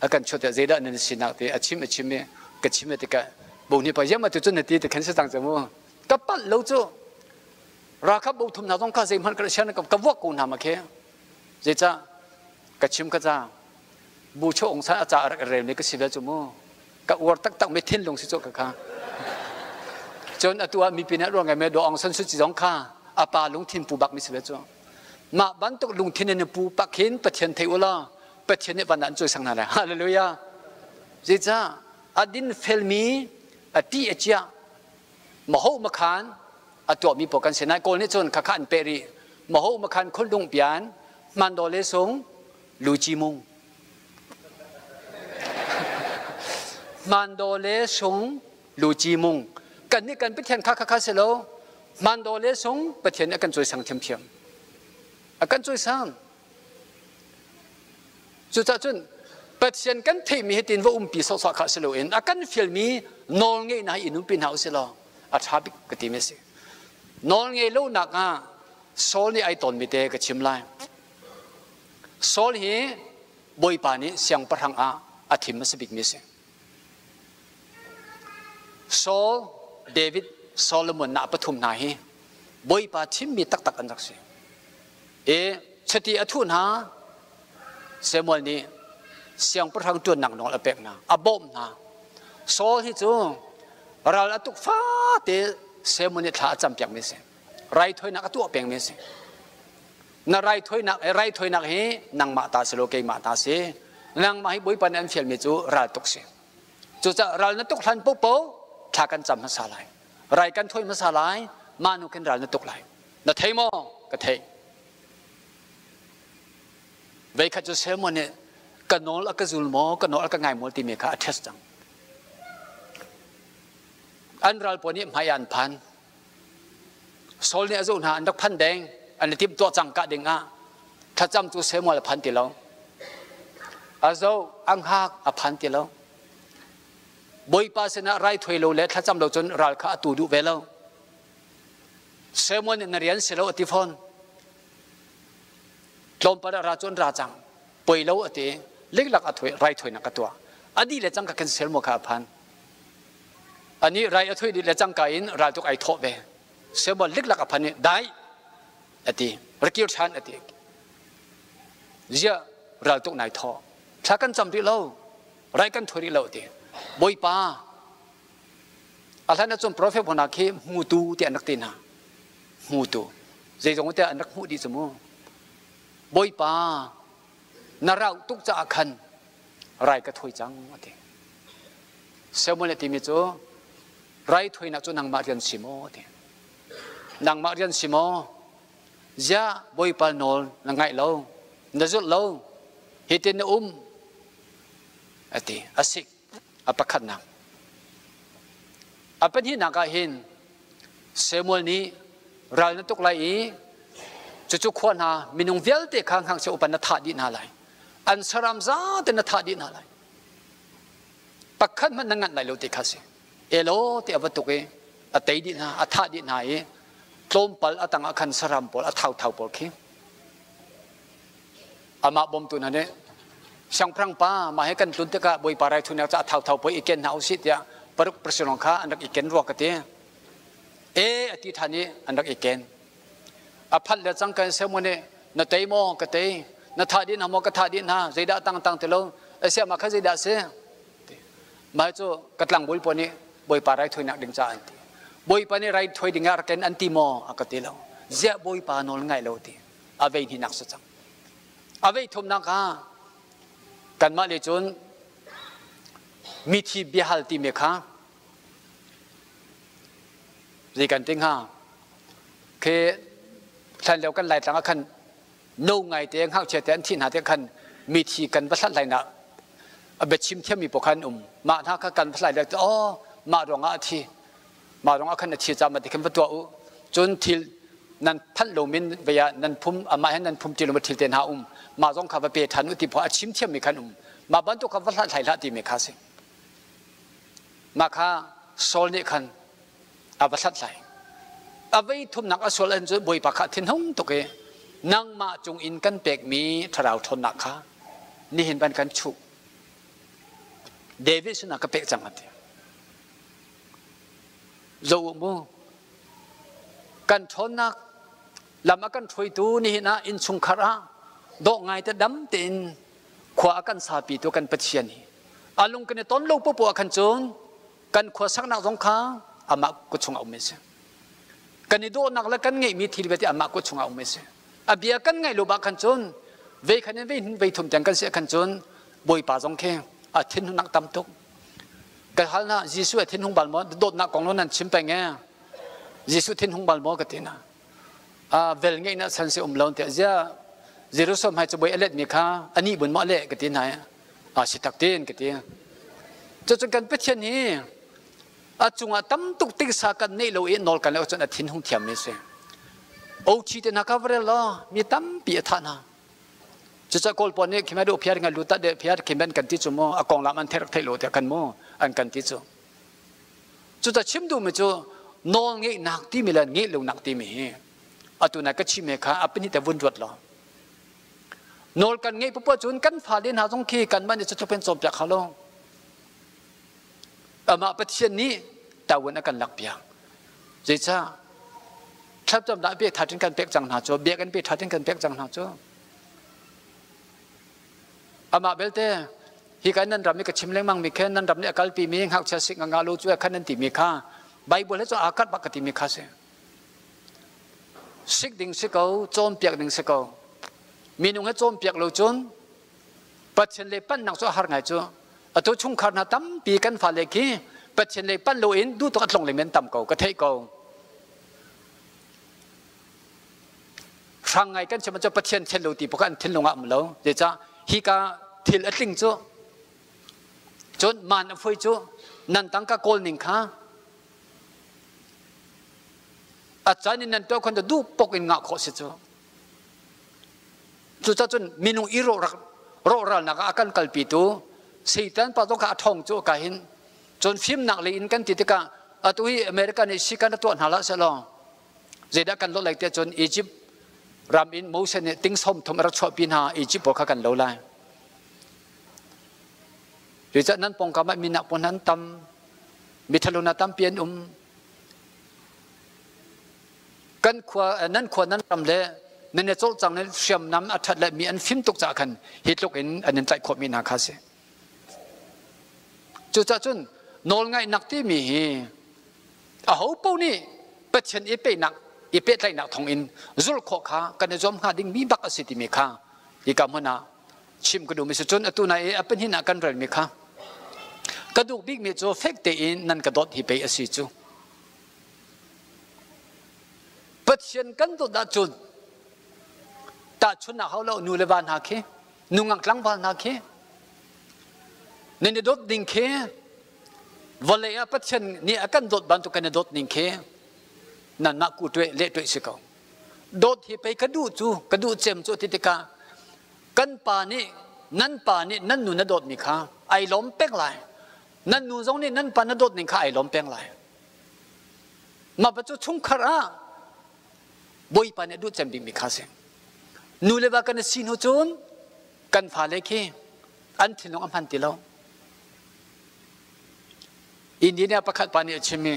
a kan chuat zeidah nan sinak te a chim a chim i ka chim tikah bo ni pa yam tu cun na ti te khan si cang cu mu ka palh lo cu rakap bo thum na zong ka zei hmanh ka sian ka ka vuak ko hna ma khe zeicah ka chim ka ca bu cho ong san a ca rak rel mi ka si ve cu mu ka uar taktak mi thinlung si cu ka kha cun atu ah mipi nih ruang ngai me do Aung San Suu Kyi zong kha a pa lungthin pu bak mi si ve cu mah bantuk lungthin in pu pak hin Pathian thei u law Pathian nih van ah an cawisang hna lai. Hallelujah. Zeicah a din felmi a ti a ciah maho makhan a tuahmi pawl kan si nai kawl nih cun khakha an peh rih maho makhan khulung pian mandole sung luci mung. Mando le sung lu ci mung kan nih kan Pathian kha kha kha si lo. Mando le sung Pathian a kan cawisang thiamthiam. A kan cawisang. Cucaah cun Pathian kan theihmi hi tin va umpi sawhsawh kha si loin a kan fialmi nawl ngeihnak hi in umpi hna usih law a ṭha bik ka ti mi a si. Nawl ngei lonak ah Saul nih ai tawnmi te ka chim lai. Saul hi Bawipa nih siangpahrang ah a thim a si bikmi a si. Saul, David, Solomon na pathum hna hi Bawipa thimmi taktak an rak si. I chiti a thuh hna Samuel nih siangpahrang ṭuannak nawl a pek hna, a bawmh hna. Saul hi cu ral a tuk fate Samuel nih thla a campiakmi a si. Raithawinak a tuah pengmi a si. Na raithawinak raithawinak hi nangmah ta si lo keimah ta si. Nangmah hi Bawipa nih an fialmi cu ral tuk si. Cucaah ral na tuk hlan paohpaoh thla kan cam hmasa lai. Rai kan thawi hmasa lai, mah hnu khin ral na tuk lai. Na thei maw? Ka thei. Veikhat cu Salmon nih ka nawl a ka zul maw, ka nawl a ka ngai maw timi kha a test cang. An ral pawl nih hmai an phan. Saul nih a zoh hna an rak phan deng, an i timhtuah cang ka ding ah thlacam cu Samuel a phan ti lo. A zoh, a hngak, a phan ti lo. Bawipa sinah raithuai lo le thlacam lo cun ral kha a tu duh ve lo. Samuel nih na rian si lo a ti fawn. Tlawmpal ah ra cu an ra cang. Poi lo a ti. Liklak a thui, raithuainak a tuah. A dih le cangka khin Samuel kha a phan. Anih rai a thui dih le cangka in ral tuk ai thawh ve. Samuel liklak a phan i dai a ti. Rakir ṭhan a ti. Ziah ral tuk nai thawh. Thla kan cam rih lo. Rai kan thui rih lo ti. Bawipa a hlan ahcun profet hna khi hmutu ti an rak ti hna. Hmutu. Zeizong te an rak hmuh dih cu mu. Bawipa na rauh tuk caah khan rai ka thawi cang a ti. Samuel a timi cu rai thawinak cu nangmah rian si maw a ti. Nangmah rian si maw? Ziah Bawipa nawl na ngaih lo, na zulh lo, hitin na um a ti. A sik a pakhatnak. A pahnihnak ah hin Samuel nih ral na tuk lai i cucu khua hna minung vialte kha ngakchia upa na thah dih hna lai. An saram zate na thah dih hna lai. Pakhat hmanh na nganh lai lo ti kha si. Elaw ti a va tuk i a tei dih hna, a thah dih hna i tlawmpal a tangah khan saram pawl a thauthau pawl khi amah bawmtu hna nih siangpahrang pa mah he kan tlun tikah bawipa raithunak caah thauthau pawl i ken hna usih tiah paruk president kha an rak i ken rua ka ti. E a ti ṭhan i an rak i ken. A phanh le cang kan Samuel nih na tei maw ka tei na thah dih hna maw ka thah dih hna zeidah tang tang ti lo asiah mah kha zeidah a si mah cu ka tlangbawi pawl nih bawipa raithawinak ding caah an ti bawipa nih raithawi ding ah rak ken an ti maw a ka ti lo ziah bawipa nawl ngai lo ti a vei hninak si cang a vei thumnak ah kanmah le cun mithi biahal timi kha zei kan ti hnga khi hlan lio kan laitlang ah khan no ngai te ngakchia te an thih hna te khan mithi kan va hlat lai nak a biachim thiammi pawl khan um mah hna kha kan va hlat lai oh mah ruangah a thi mah ruangah khan a thi ca ma ti khan va tuah u cun thil nan phanh lo min vei ah nan phum amah he nan phum ti lo ma thil te hna um mah zong kha va pe than u ti pho a chim thiammi khan um mah bantuk kha va hlat hlai hlah ti mi kha si Mah kha Saul nih khan a va hlathlai. A vei thumnak a sual ahcun Bawipa kha a thinhung tuk i nangmah cung in kan pekmi thlarau ṭhawnnak kha nihin van kan chuh. David sinah ka pek cang a ti. Zo u mu, kan ṭhawnnak lam a kan hruaitu nihin ah innchungkhar ah dawh ngai te dam tein khua a kan sapitu kan Pathian hi a lung kan i ton lo popoh ah khan cun kan khua saknak zong kha amah kut chungah um a si. Kan i dawhnak le kan ngeihmi thil vialte amah kut chungah um a si. A bia kan ngaih lo bak khan cun vei khan in vei vei thum tiang kan si khan cun Bawipa zong khi a thinhunnak tam tuk. Ka hal na Jesuh a thinhung bal maw dawtnak kong lo nan chim peng e Jesuh thinhung bal maw ka ti na vel ngeihnak san si um lo tiah zia Jerusalem hai cu boi a let mi kha ani bun maw le ka ti hna a si tak tin ka ti. Cucun kan Pathian hi a cungah tam tuk tiksa kan neih lo i nawl kan lo cun a thin hung thiam mi si. OT te hna ka va rel law mi tampi a thah hna. Cucaah Kawl pawl nih khimai do phiar ngai lu tat de phiar khimen kan ti cu mu a konglam an theih lo tiah kan mu an kan ti cu. Cucaah chim duhmi cu nawl ngeihnak timi le ngeih lonak timi hi atu nai ka chim he kha a pahnih te vun ruat law nawl kan ngeih popoh cun kan fale hna zong khi kanmah nih cutluk in cawnpiak hau lo. Amah Pathian nih tawun a kan lakpiak. Zeicah? Thlacam dah pe thatin kan pek cang hna cu, biakinn pe thatin kan pek cang hna cu. Amah belte hi kan nan ram i ka chim lengmang mi khe nan ram nih a kalpi mi ngakchia sik nga lo cu khan nan ti mi kha Bible he cu aa kat bak ka ti mi kha si. Sik ding si ko, cawnpiak ding si ko. Minung he cawnpiak lo cun Pathian lei panhnak cu a har ngai cu. Atu chungkhar hna tampi kan fale khi Pathian lei panh loin duh tuk a tlong lengmen tam ko, ka theih ko. Hrang ngai kan chim cu Pathian thil lo ti pok an thinlung ah um lo. Zeicah hika thil a tling cu cun man a foi cu nan tangka kawl ning kha a caan in nan tuah khon duh pok in ngah khawh si cu. Cucaah cun minung i rawhralnak ah a kan kalpitu Satan pa zong kha a ṭhawng cu ka hin. Cun fimnak lei in kan ti tikah atu hi America nih sikan a tuah hna hlah sehlaw zeidah kan lawh lai tiah cun Egypt ram in Moses nih ting sawm thum a rak chuahpi hna Egypt pawl kha kan lo lai. Cucaah nan pawngkam ah minak pawl an tam, mithalo hna tampi an um. Kan khua nan khua nan ram le nan i cawlcang le hriamnam a ṭhat le mi an fim tuk caah khan hi tluk in an in tlaih khawhmi hna kha si. Cucaah cun nawlngaihnak timi hi aho paoh nih Pathian i pehnak i pehtlaihnak thawngin zulh khawh kha kan i zuam hnga dingmi bak a si timi kha hika hmun ah chim ka duhmi si. Cun atu nai i a pahnih ah kan relmi kha ka duh bikmi cu fek tein nan ka dawt hi pei a si cu. Pathian kan dawt ahcun tahchunhnak hau lo nu le va hna khi nungak tlangval hna khi nan i dawt ding khi vawlei ah Pathian nih a kan dawt bantuk kan i dawt ning khi nanmah ku tueh leh tueh si ko. Dawt hi pei ka duh cu ka duh cem cu ti tikah kan pa nih nan pa nih nan nu na dawtmi kha ai lawm peng lai. Nan nu zong nih nan pa na dawt ning kha ai lawm peng lai. Mah pa cu chungkhar ah Bawipa nih a duh cem bikmi kha si. Nu le va kan i si hnu cun kan fale khi an thinlung a hman ti lo. India pakhat pa nih a chim i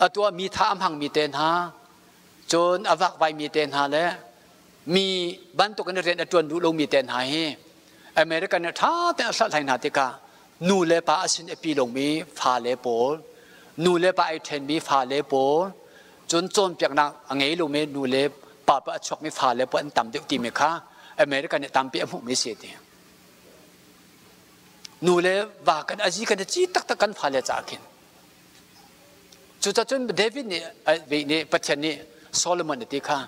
atu ah mi tha a hmangmi te hna cun a vakvaimi te hna le mi bantuk in rian a ṭuan duh lomi te hna hi American nih ṭha tein a hlathlai hna tikah nu le pa a sin a pi lomi fale pawl nu le pa ai ṭhenmi fale pawl cun cawnpiaknak a ngei lomi nu le pa pa a chuakmi fale pawl an tam deuh timi kha American nih tampi a hmuhmi si ti. Nu le va kan azi kan i ci taktak kan fale caah khin. Cucacun David nih nih Pathian nih Solomon a ti kha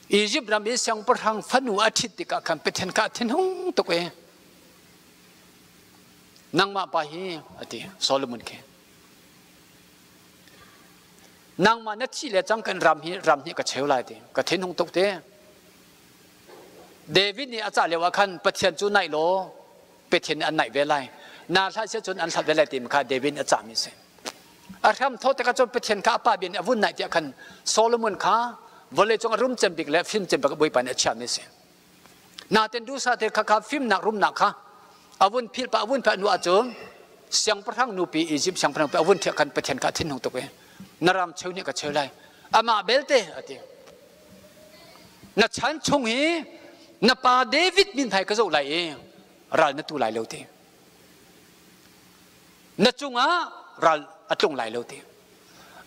Egypt ram i siangpahrang fanu a ṭhit tikah khan Pathian kha a thinhung tuk i nangmah pa hi a ti Solomon khi nangmah na thih le cang kan ram hi ram hi ka cheu lai ti ka thinhung tuk te David nih a cah lio ah khan Pathian cu naih law Pathian nih an naih ve lai na hlah sia cun an hlat ve lai ti kha David nih a cahmi a si A hram thaw tikah cun Pathian kha a pa bia nih a vun naih tiah khan Solomon kha vawleicung a rum cem bik le fim cem bik Bawipa nih a chiahmi a si. Naten dusa te kha kha fimnak rumnak kha a vun philh pa a vun phah hnu ahcun siangpahrang nupi Egypt siangpahrang a vun thiah khan Pathian kha a thinhung tuk i na ram cheu nih ka cheu lai amah belte a ti na chan chung hi na pa David min hmai ka zoh lai i ral na tu lai lo ti na cungah ral a tlung lai lo ti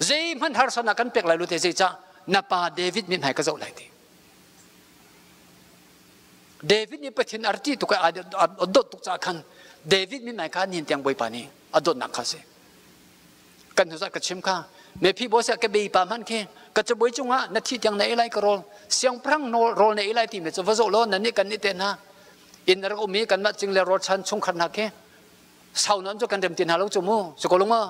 zeihmanh harsatnak kan pek lai lo ti zeicah na pa David mithmai ka zoh lai ti David nih Pathian a ṭih tuk a dawt tuk caah khan David mithmai kha nihin tiang Bawipa nih a dawtnak kha si kan hnu ka chim kha mephi bose ka bei pa hman khi ka cabuai cungah na thi tiang na ei lai ka rawl siangpahrang rawl na ei lai ti mi cu va zoh law nan nih kan nih te hna. Inn a rak um i kanmah cing le rawlchan chungkhar hna khi sau nawn cu kan rem ti hna lo cu mu. Si ko lung maw?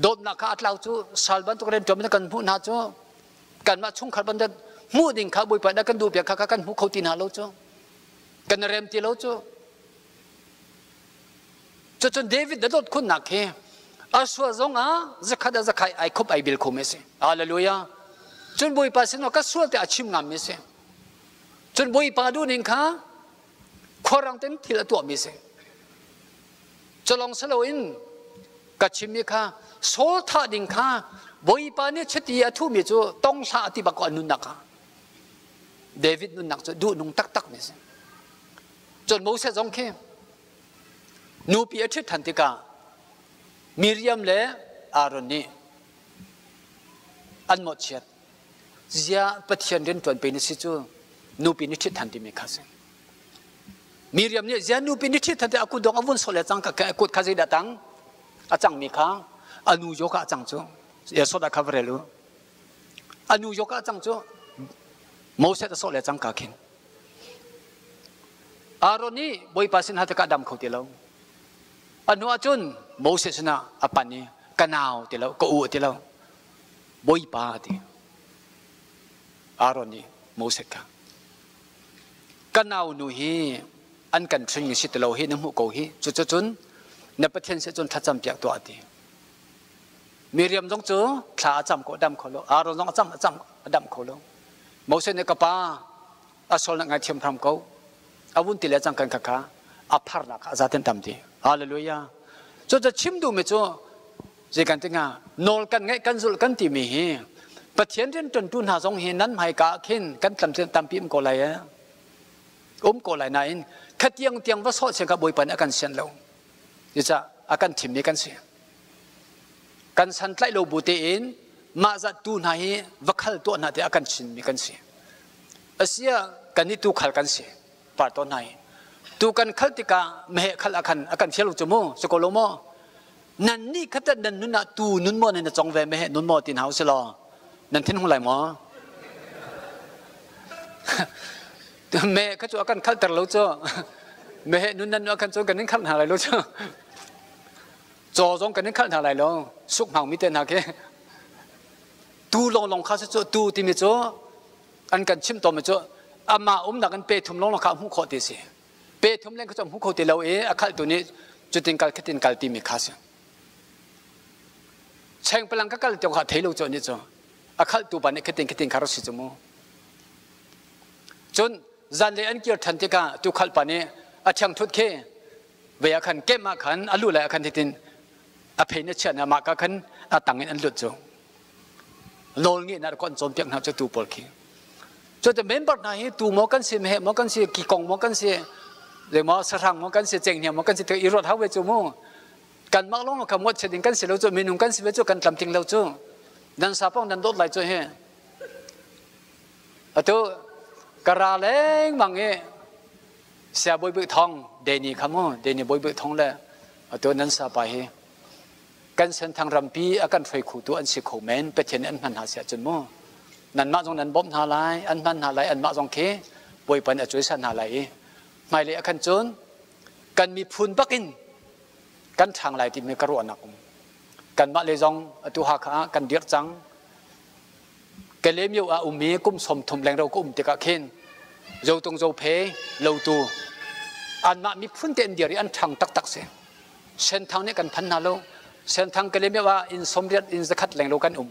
Dawtnak kha a tlau cu sal bantuk rianṭuan in kan hmuh hna cu kanmah chungkhar bantuk hmuh ding kha Bawipa nih a kan duh piak kha kha kan hmu kho ti hna lo cu. Kan rem ti lo cu. Cucun David na dawt khunnak hi a sual zong ah zakhat ah zakhai ai khup ai bil kho mi si. Hallelujah. Cun Bawipa sin ka sual te a chim ngam mi si. Cun Bawipa duh ning kha khuarang ten thil a tuah mi si. Culong saloin ka chim mi kha Saul thah ding kha Bawipa nih chiti a thu mi cu tong hlah ti bak ko an nunnak kha. David nunnak cu duh nung taktak mi si. Cun Moses zong khi nupi a ṭhit ṭhan tikah Miriam le Aaron nih an mawhchiat. Ziah Pathian rianṭuan pe na si cu nupi ni ṭhit ṭhan timi kha si. Miriam nih ziah nupi ni ṭhit ṭhan ti a kut dong a vun sawh le cang ka kut kha zeidah tang a cangmi kha a nu zaw kha a cang cu soda kha va rel u. A nu zaw kha a cang cu Moses a sawh le cangka khin Aaron nih Bawipa sin hal tikah dam kho ti lo. A hnu ahcun Moses sinah a pan i ka nau ti lo, ka u ti lo. Bawipa a ti. Aaron nih Moses kha ka nau nu hi an kan hring si ti lo hi na hmuh ko hi cucun na Pathian sin cun thlacam piak tuah a ti. Miriam zong cu thla a cam ko dam kho lo. Aaron zong a cam a cam a dam kho lo. Moses nih ka pa a sual nak ngaithiam hram ko. A vun ti le cang kan kha kha a pharnak kha a zaten tam ti. Hallelujah. Cu ca chim duh mi cu zei kan ti hnga nawl kan ngaih kan zulh kan ti mi hi Pathian rian ṭuantu hna zong hi nan hmaika ah khin kan tlam tampi um ko lai eh. Um ko lai nain khatiang tiang va sawh siang kha Bawipa nih a kan sian lo. Cucaah a kan thimmi kan si. Kan santlaih lo bu tein mah zat tu hna hi va khal tuah hna tiah a kan chinmi kan si. Asia kan nih tu khal kan si par to hna hi. Tu kan khal tikah meheh khal a khan a kan fial cu mu si ko lo maw? Nan nih khatat nan nun ah tu nun maw nan cong ve meheh nun maw tin hau si law nan thin hung lai maw? Me kha cu a kan khalter lo cu. Meheh nun nan nu a kan cu kan in khalh hna lai lo cu. Caw zong kan in khalh hna lai lo. Suk hmang mi te hna khi. Tu longlong kha cu tu timi cu an kan chim tawn mi cu amah umnak in pe thum longlong kha hmuh khawh ti si. Pe thum leng kha cu hmu kho ti lo i a khalhtu nih cutin kal khitin kal timi kha si. Chengpalang ka kal tiang kha thei lo cu nih cu a khalhtu pa nih khitin khitin kha rak si cu mu. Cun zanlei an kir ṭhan tikah tuukhal pa nih a ṭhiangṭhuth khi vei ah khan kem ah khan a lu lai ah khan hitin a phei na chiah na mah ka khan a tang in an lut cu nawl ngeihnak rak an cawnpiak hna cu tuu pawl khi cu te member hna hi tu maw kan si meheh maw kan si kikong maw kan si le maw sahrang maw kan si cenghngia maw kan si te i ruat hau ve cu mu kanmah lawng kha muat ding kan si lo cu minung kan si ve cu kan tlamtling lo cu nan sapong nan dawt lai cu hi Atu ka ra lengmang i Saya Bawi Bik Thawng Deni kha mu Deni Bawi Bik Thawng le atu nan sapa hi kan senthang rampi a kan hruai kho tu an si kho men Pathian nih an hman hna si ahcun mu nanmah zong nan bawmh hna lai an hman hna lai anmah zong khi Bawipa nih a cuaisan hna lai i hmailei ah khan cun kan miphun bakin kan ṭhang lai timi ka ruahnak um kanmah le zong atu Hakha ah kan dirh cang Kalaymyo ah ummi kum 30 lengro ka um tikah khin Zotung Zophe Lotu anmah miphun te an dir i an ṭhang taktak si. Senthang nih kan phan hna lo. Senthang Kalaymyo ah inn 80 inn 100 lenglo kan um.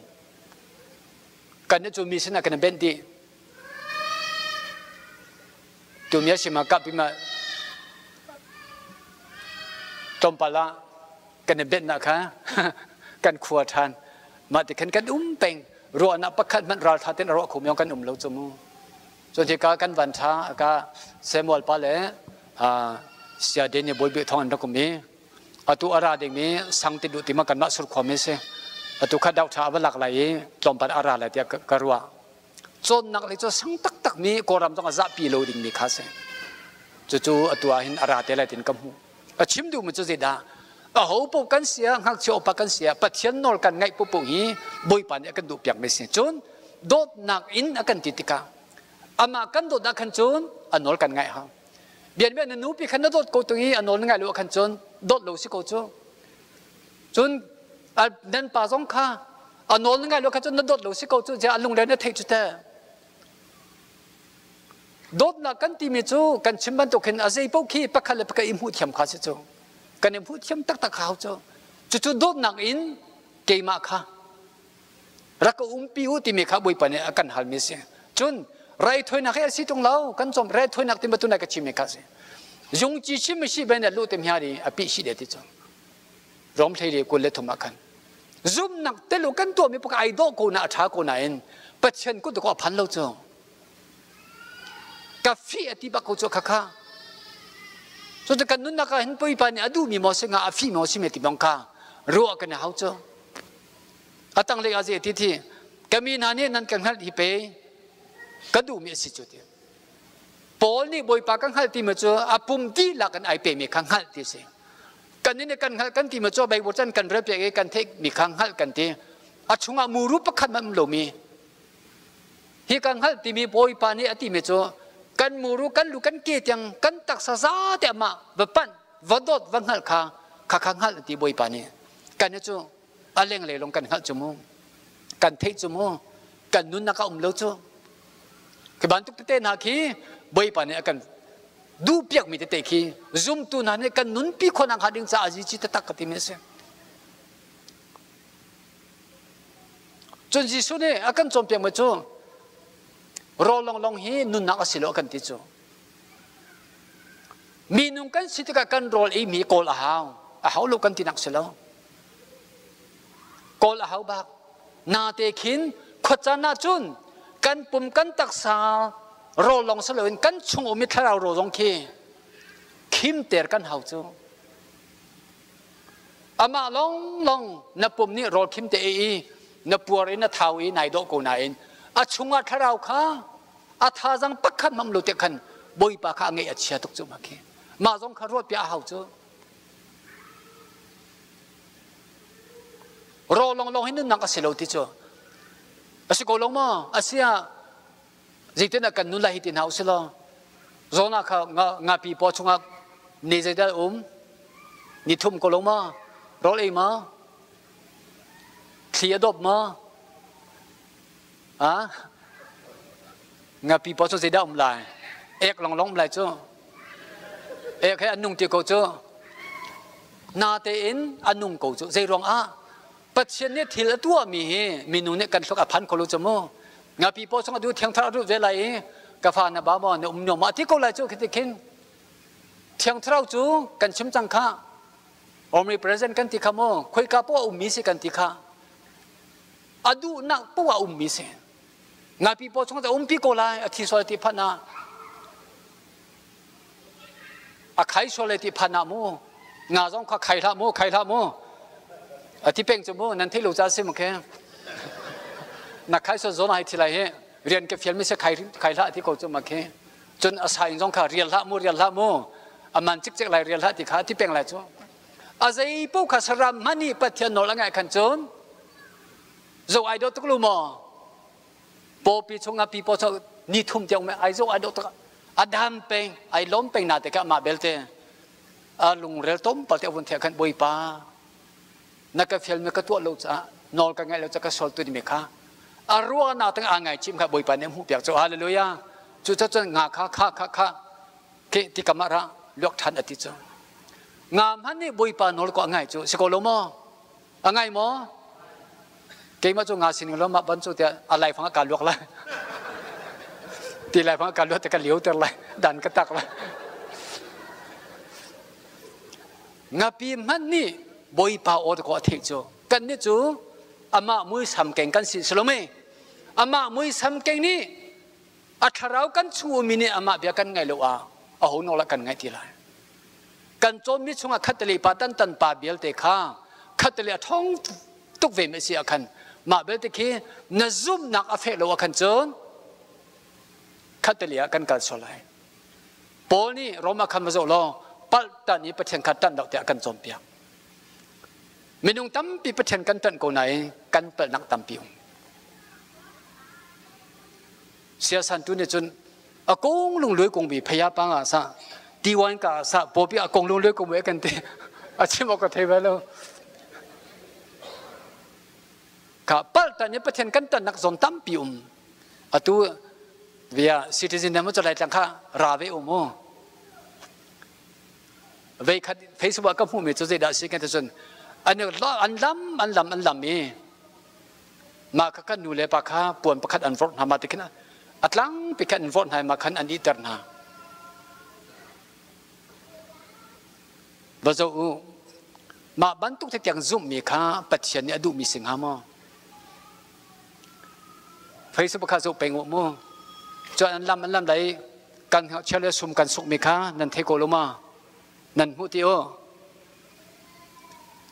Kan nih cu mi sinah kan i benh dih. Tumia sima kapima tlawmpal ah kan i benhnak kha kan khua ṭhan. Mah ti khan kan um peng. Ruahnak pakhat hmanh ralṭha tein a ruah kho mi kan um lo cu mu. Cun hika kan van ṭha ka Samuel pa le Sia Daniel Bawi Bik Thawng an rak um i atu a ra dingmi sang ti duh ti ma kanmah surkhua mi si. Atu kha dau ṭha a va lak lai i tlawmpal a ra lai tiah ka ruah. Cawnnak lei cu sang taktak mi Kawlram zong a zahpi lo dingmi kha si. Cucu atu ah hin a ra te lai tin ka hmuh. A chim duhmi cu zeidah? Aho paoh kan si ah, ngakchia upa kan si ah, Pathian nawl kan ngaih paohpaoh hi Bawipa nih a kan duhpiak mi si. Cun dawtnak in a kan ti tikah Amah kan dawt ah khan cun a nawl kan ngaih hau. Bian bian na nupi khan na dawt ko tung i a nawl na ngaih lo ah khan cun dawt lo si ko cu. Cun nan pa zong kha a nawl na ngaih lo khan cun na dawt lo si ko cu ziah a lungre na theih cu teh. Dawtnak kan timi cu kan chim bantuk hin a zei paoh khi pakhat le pakhat i hmuh thiam kha si cu. Kan i hmuh thiam taktak hau cu. Cucu dawtnak in keimah kha rak ka umpi u timi kha Bawipa nih a kan halmi a si. Cun raithawinak hi a si tung lo kan cawm raithawinak ti batu ka chimmi kha si. Zungci chim si ben lu te mhiari a pi si de ti cu. Rom hlei le 23 ah khan zumnak telu kan tuahmi paka ai dawh ko na a ṭha ko nain Pathian kut ko a phan lo cu. Ka fi a ti bak ko cu kha kha. Cu kan nunnak ah hin Bawipa nih a duhmi maw si nga a fi maw si me ti bang kha ruah kan i hau cu. A tanglei ah zei ti thi ka mi hna nih nan ka hngalh hi pe ka duhmi a si cu ti. Paul nih Bawipa ka hngalh timi cu a pum dihlak in ai pemi kha hngalh ti si. Kan nih kan hngalh kan timi cu Bible chan kan rel piak i kan theihmi kha hngalh kan ti. A chungah muru pakhat hmanh um lomi hi ka hngalh timi Bawipa nih a timi cu kan muru kan lu kan ke tiang kan taksa za te amah va panh va dawt va hngalh kha kha kha hngalh ti Bawipa nih kan cu a lenglei lawng kan hngalh cu mu kan theih cu mu kan nunnak a um lo cu khi bantuk tete hna khi Bawipa nih a kan duh piakmi tete khi zumtu hna nih kan nunpi khawh nakhnga ding caah azi ci taktak ka timi a si. Cun Jesuh nih a kan cawnpiakmi cu rawl lawnglawng hi nunnak a si lo a kan ti cu. Minung kan si tikah kan rawl eimi kawl a hau. A hau lo kan tinak si lo. Kawl a hau bak. Nate khin khuacaan ahcun kan pum kan taksa rawl lawng si loin kan chung um i thlarau rawl zong khi khimter kan hau cu. Amah lawnglawng na pum nih rawl khim te ei i na puar i na thau i nai dawh ko nain a chungah thlarau kha a thazang pakhat mam lo te khan Bawipa kha a ngeih a chia tuk cu ma khi mah zong kha ruat piah a hau cu raw lawnglawng hi nunnak a si lo ti cu a si ko lo maw a si ah zeitin ah kan nun lai hi ti hna usih law zawn ah kha ngapi paw chungah ni zeidah um ni thum ko lo ma rawl ei ma thli a dawp ma a ngapi paw cu zeidah um lai ek longlong um lai cu ek he an nung ti ko cu na tein a nung ko cu zei ruang ah Pathian nih thil a tuahmi hi minung nih kan hluk a phan kho lo cu mu. Ngapi paw chung adu thiang thar adu ve lai i ka fa na ba maw na um nyom ma ti ko lai cu khi khin thiang thlarau cu kan chim cang kha omnipresent kan ti kha mu khoika poah ummi si kan ti kha a duhnak poah ummi si ngapi paw chung a umpi ko lai a thi sual ti phan ah a khai sual ti phan ah mu nga zong kha khai hlah mu khai hlah mu a ti peng cu mu nan thei lo ca si mu khe na khai sual zawn ai thi lai hi rian ke fial mi se khai khai hlah ti ko cu ma khe cun a sain zong kha rial hlah mu rial hlah mu a man cik cik lai rial hlah ti kha ti peng lai cu a zei po kha saram mani pathian nawl a ngai khan cun zo ai do tuk lu maw pawpi chungah pi paw ni thum tiang ai zo ai do tuk a dam peng ai lom peng na te ka mah belte a lungrel tom palte avun the khan boipa na ka fial mi ka tuah lo ca nawl ka ngaih lo ca ka sol tu mi kha a ruah na tang a ngai chim kha boipa nih hmuh piak cu hallelujah cu ca cun nga kha kha kha kha ke ti kam ra luak than ati cu nga man nih boipa nawl ko a ngai cu si ko lo maw A ngai maw? Keimah cu nga sining lo mah ban cu tiah a laifang ah kaa luak lai. Ti laifang ah kaa luak te ka lio ter lai. Dan ka tak lai. Ngapi hmanh nih Bawipa aw ko a theih cu. Kan nih cu amah muisam keng kan si salome. Amah muisam keng nih a thlarau kan chung umi nih amah bia kan ngaih lo ah a ho nawl ah kan ngaih ti lai. Kan cawnmi chungah khattali pa tan tan pa vialte kha khattali a ṭhawng tuk ve mi si ah khan mah belte khi na zumhnak a feh lo ah khan cun khattali ah kan kal sual lai. Paul nih Roma khan va zoh law palh tan i Pathian kha ṭanh lo tiah kan cawnpiak. Minung tampi Pathian kan ṭanh ko nain kan palhnak tampi um. Siasan tu nih cun A kong lung lui kong bi phaya pa nga sa tiwan ka sa popi a kong lung lui kong we kan ti a chim ok ka thei ve lo. Ka pal tan ni Pathian kan tan nak zon tampi um. Atu via citizen na mo chalai tlang kha ra ve um u. Vei khat Facebook ka hmuh mi cu zeidah si kan ti cun an an lam an lam an lam i mah kha kan nu le pa kha puan pakhat an vorh hna ma ti khin a tlang pi khan an vorh hna ma khan an iter hna. Va zoh u, mah bantuk tiang zumhmi kha Pathian nih a duhmi si hnga maw? Facebook kha zoh peng u mu. Cun an lam an lam lei kan ngakchia le sum kan sukmi kha nan thei ko lo ma? Nan hmuh ti u.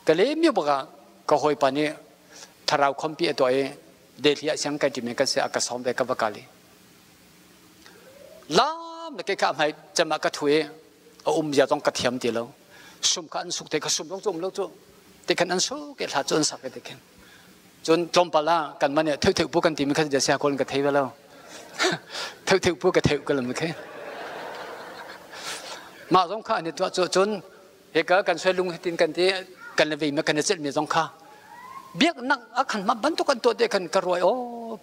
Ka le mi bak ah ka hawipa nih thlarau khompi a tuah i Delhi ah siang kai ṭimi kan si a ka sawm ve ka va kal i lam le kei kha hmai cem ah ka thu i a um zia zong ka thiam ti lo. Sum kha an suk te ka sum zong cu um lo cu te khan an suk i hla cu an sak te khin. Cun tlawmpal ah kan man theu theu pu kan timi kha sia kawl ka thei ve lo. Theu theu pu ka theu ka lam khe. Mah zong kha an i tuah cu cun hika kan soi lung hitin kan ti kan le vei ma kan i celh mi zong kha biaknak a khan ma bantuk an tuah te khan ka ruai o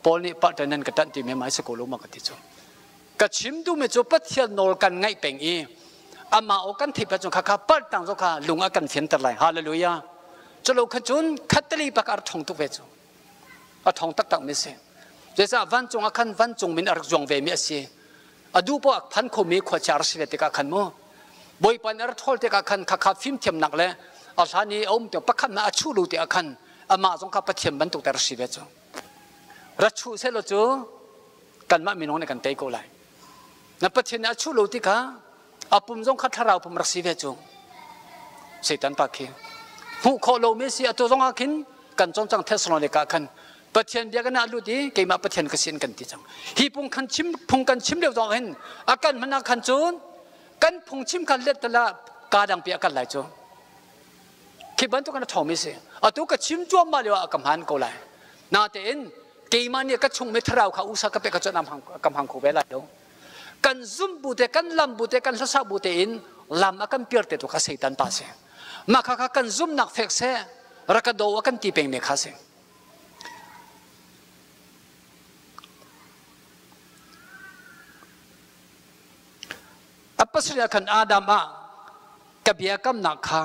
Paul nih pa nan ka tan ti me mai se ko lo ma ka ti cu. Ka chim duh mi cu Pathian nawl kan ngaih peng i amah aw kan theih cun kha kha palh tang zo kha lung a kan fianter lai. Hallelujah. Culo kha cun khattali pak ar thong tuk ve cu a thong taktak mi si. Zeicah vancung ah khan vancung min a rak zuang ve mi a si. A duh poah phan kho mi khuachia rak si ve tikah khan mu Bawipa nih a rak ṭhawl tikah khan khakha fimthiamnak le a hlan i a um tiang pakhat na a chuh lu tikah khan amah zong kha Pathian bantuk te rak si ve cu. Ra chuh sehlaw cu kanmah minung nih kan tei ko lai. Na Pathian nih a chuh lo tikah a pum zong kha thlarau pum rak si ve cu. Satan pa khi hmuh khawh lomi si atu zong ah khin kan cawng cang Thessalonica khan Pathian bia kan ah lut i keimah Pathian ka sin kan ti cang. Hi phung kan chim phung kan chim lio zong hin a kan hmanh ah khan cun kan phung chim khan let tala ka dang pi a kan lai cu. Khi bantuk kan a ṭhawngmi si. Atu ka chim cuahmah lio ah ka hmaan ko lai. Natein keimah nih ka chung mi thlarau kha usa ka pek ka cun kam hang kho ve lai lo. Kan zum bu te, kan lam bu te, kan hlasa bu te in lam a kan piar te tu kha Satan pa si. Mah kha kha kan zumnak fek seh, rak ka do a kan ti peng me kha si. A pasarih ah khan Adam ah ka biakamnak kha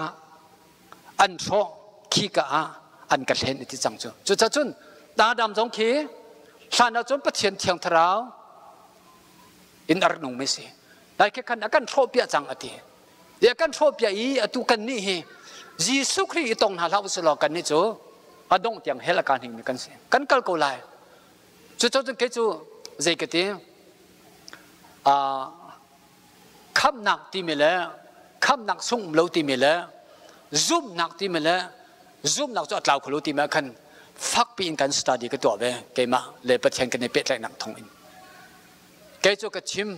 an hrawh khika ah an ka hlen ti cang cu. Cucacun Adam zong khi hlan ah cun Pathian Thiang Thlarau in a rak nung mi si. Lai khi khan a kan hrawh piah cang a ti. A kan hrawh piah i atu kan nih hi Jesuh Khrih i tong hna hlah usih law kan nih cu a dongh tiang hell a kaan hingmi kan si. Kan kal ko lai. Cucun kei cu zei ka ti khamnak timi le khamnak sung um lo timi le zumhnak timi le zumhnak cu a tlau kho lo timi ah khan fakpi in kan study ka tuah ve keimah le Pathian kan i pehtlaihnak thawng in. Kei cu ka chim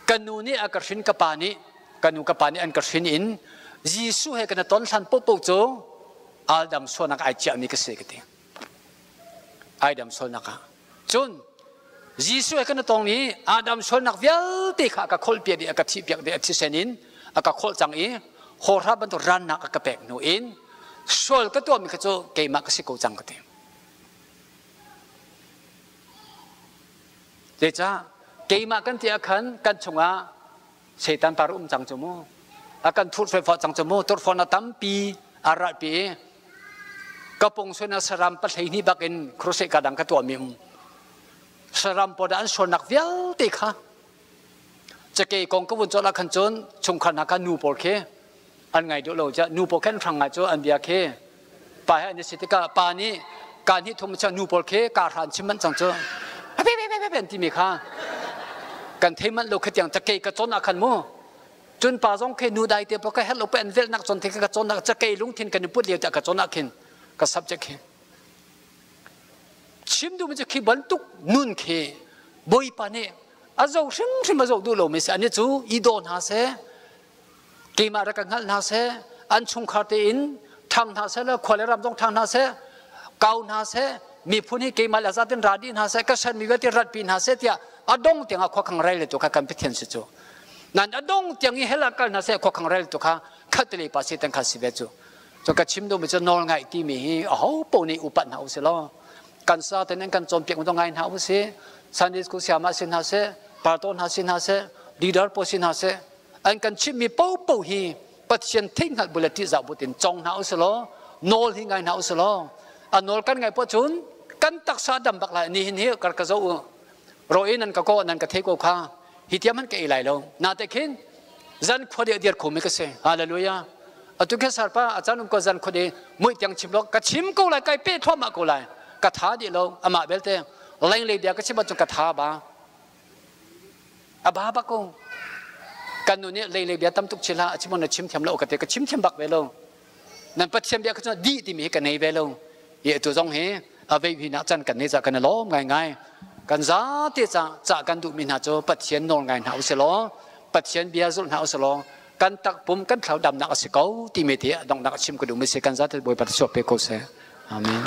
ka nu nih a ka hrin ka pa nih ka nu ka pa nih an ka hrin in Jesuh he kan i ton hlan paohpaoh cu aldam sualnak ai ciahmi ka si ka ti. Adam sualnak ah. Cun Jesuh he kan i tong i Adam sualnak vialte kha a ka kholhpiak dih, a ka thihpiak dih, a thisen in a ka kholh cang i hawhra bantuk rannak a ka pek hnu in sual ka tuahmi kha cu keimah ka si ko cang ka ti. Zeicah keimah kan ti ah khan kan chungah Satan par um cang cu mu. A kan thur fefah cang cu mu. Turfawn a tampi a ralpi i ka pung sun a saram 12 bak in crusade ka dang ka tuah mi um. Saram pawl an sualnak vialte kha cakei kong ka vun cawt ah khan cun chungkhar hna kha nu pawl khi an ngai duh lo nu pawl khan hrang ngai cu an bia khi pa he an i si tikah pa nih kaan hi thum nu pawl khi ka hran chim manh cang cu an timi kha kan thei manh lo khatiang cakei ka cawn ah khan mu cun pa zong khi nu dai te pa ka hello pe an velnak cawn the ka cawn cakei lungthin kan i put lio te ka cawn ah khin ka subject khi chim duh mi cu khi bantuk nun khi Bawipa nih a zo hrimhrim a zo duh lo mi si ani cu i daw hna seh keimah rak ka hngalh hna seh an chungkhar tein ṭhang hna seh le khua le ram zong ṭhang hna seh kau hna seh miphun hi keimah le zatin ra dih hna seh ka sanmi vialte ratpi hna seh tiah Adong tiang a khuakhang rel tu kha kan Pathian si cu. Nan adong tiang i hell ah kal hna seh, khuakhang rel tu kha khat le pa Satan kha si ve cu. Cu ka chim duhmi cu nawl ngaih timi hi aho paoh nih upat hna usih law, kan sa ten in kan cawnpiak mu ngai hna usih. Sunday school siama si hna seh, pastor hna si hna seh, leader pawl si hna seh, an kan chimmi paohpaoh hi Pathian theihhngalh bu le ṭihzah bu tin cong hna usih law, nawl hi ngai hna usih law, a nawl kan ngaih poah cun kan taksa dam bak lai. Ni hin hi kar ka zo u ro in nan ka ko nan ka thei ko kha, hi tiam han ka ei lai lo na te khin zan khuade dir khomi ka si. Hallelujah. Atu khe sarpa achan um ko zan khuade mui tiang chim lo ka chim ko lai, kai pe thluahmah ko lai, ka tha di lo. Amah belte lenglei bia ka chim ahcun ka tha ba a ba bak ko. Kan nu nih leilei bia tam tuk chila a chim na chim thiam lo ka te, ka chim thiam bak ve lo. Nan Pathian bia ka cu di timi hi ka nei ve lo. I atu zong hi a vei hi nak chan kan nei ca kan lawm ngai ngai. Kan za te ca ca kan duh mi hna cu Pathian nawl ngai hna usih law, Pathian bia zulh hna usih law, kan takpum kan thlau damnak a si ko timi te dongnak chim ka duh mi si. Kan za te Bawipa suak pe ko seh. Amen.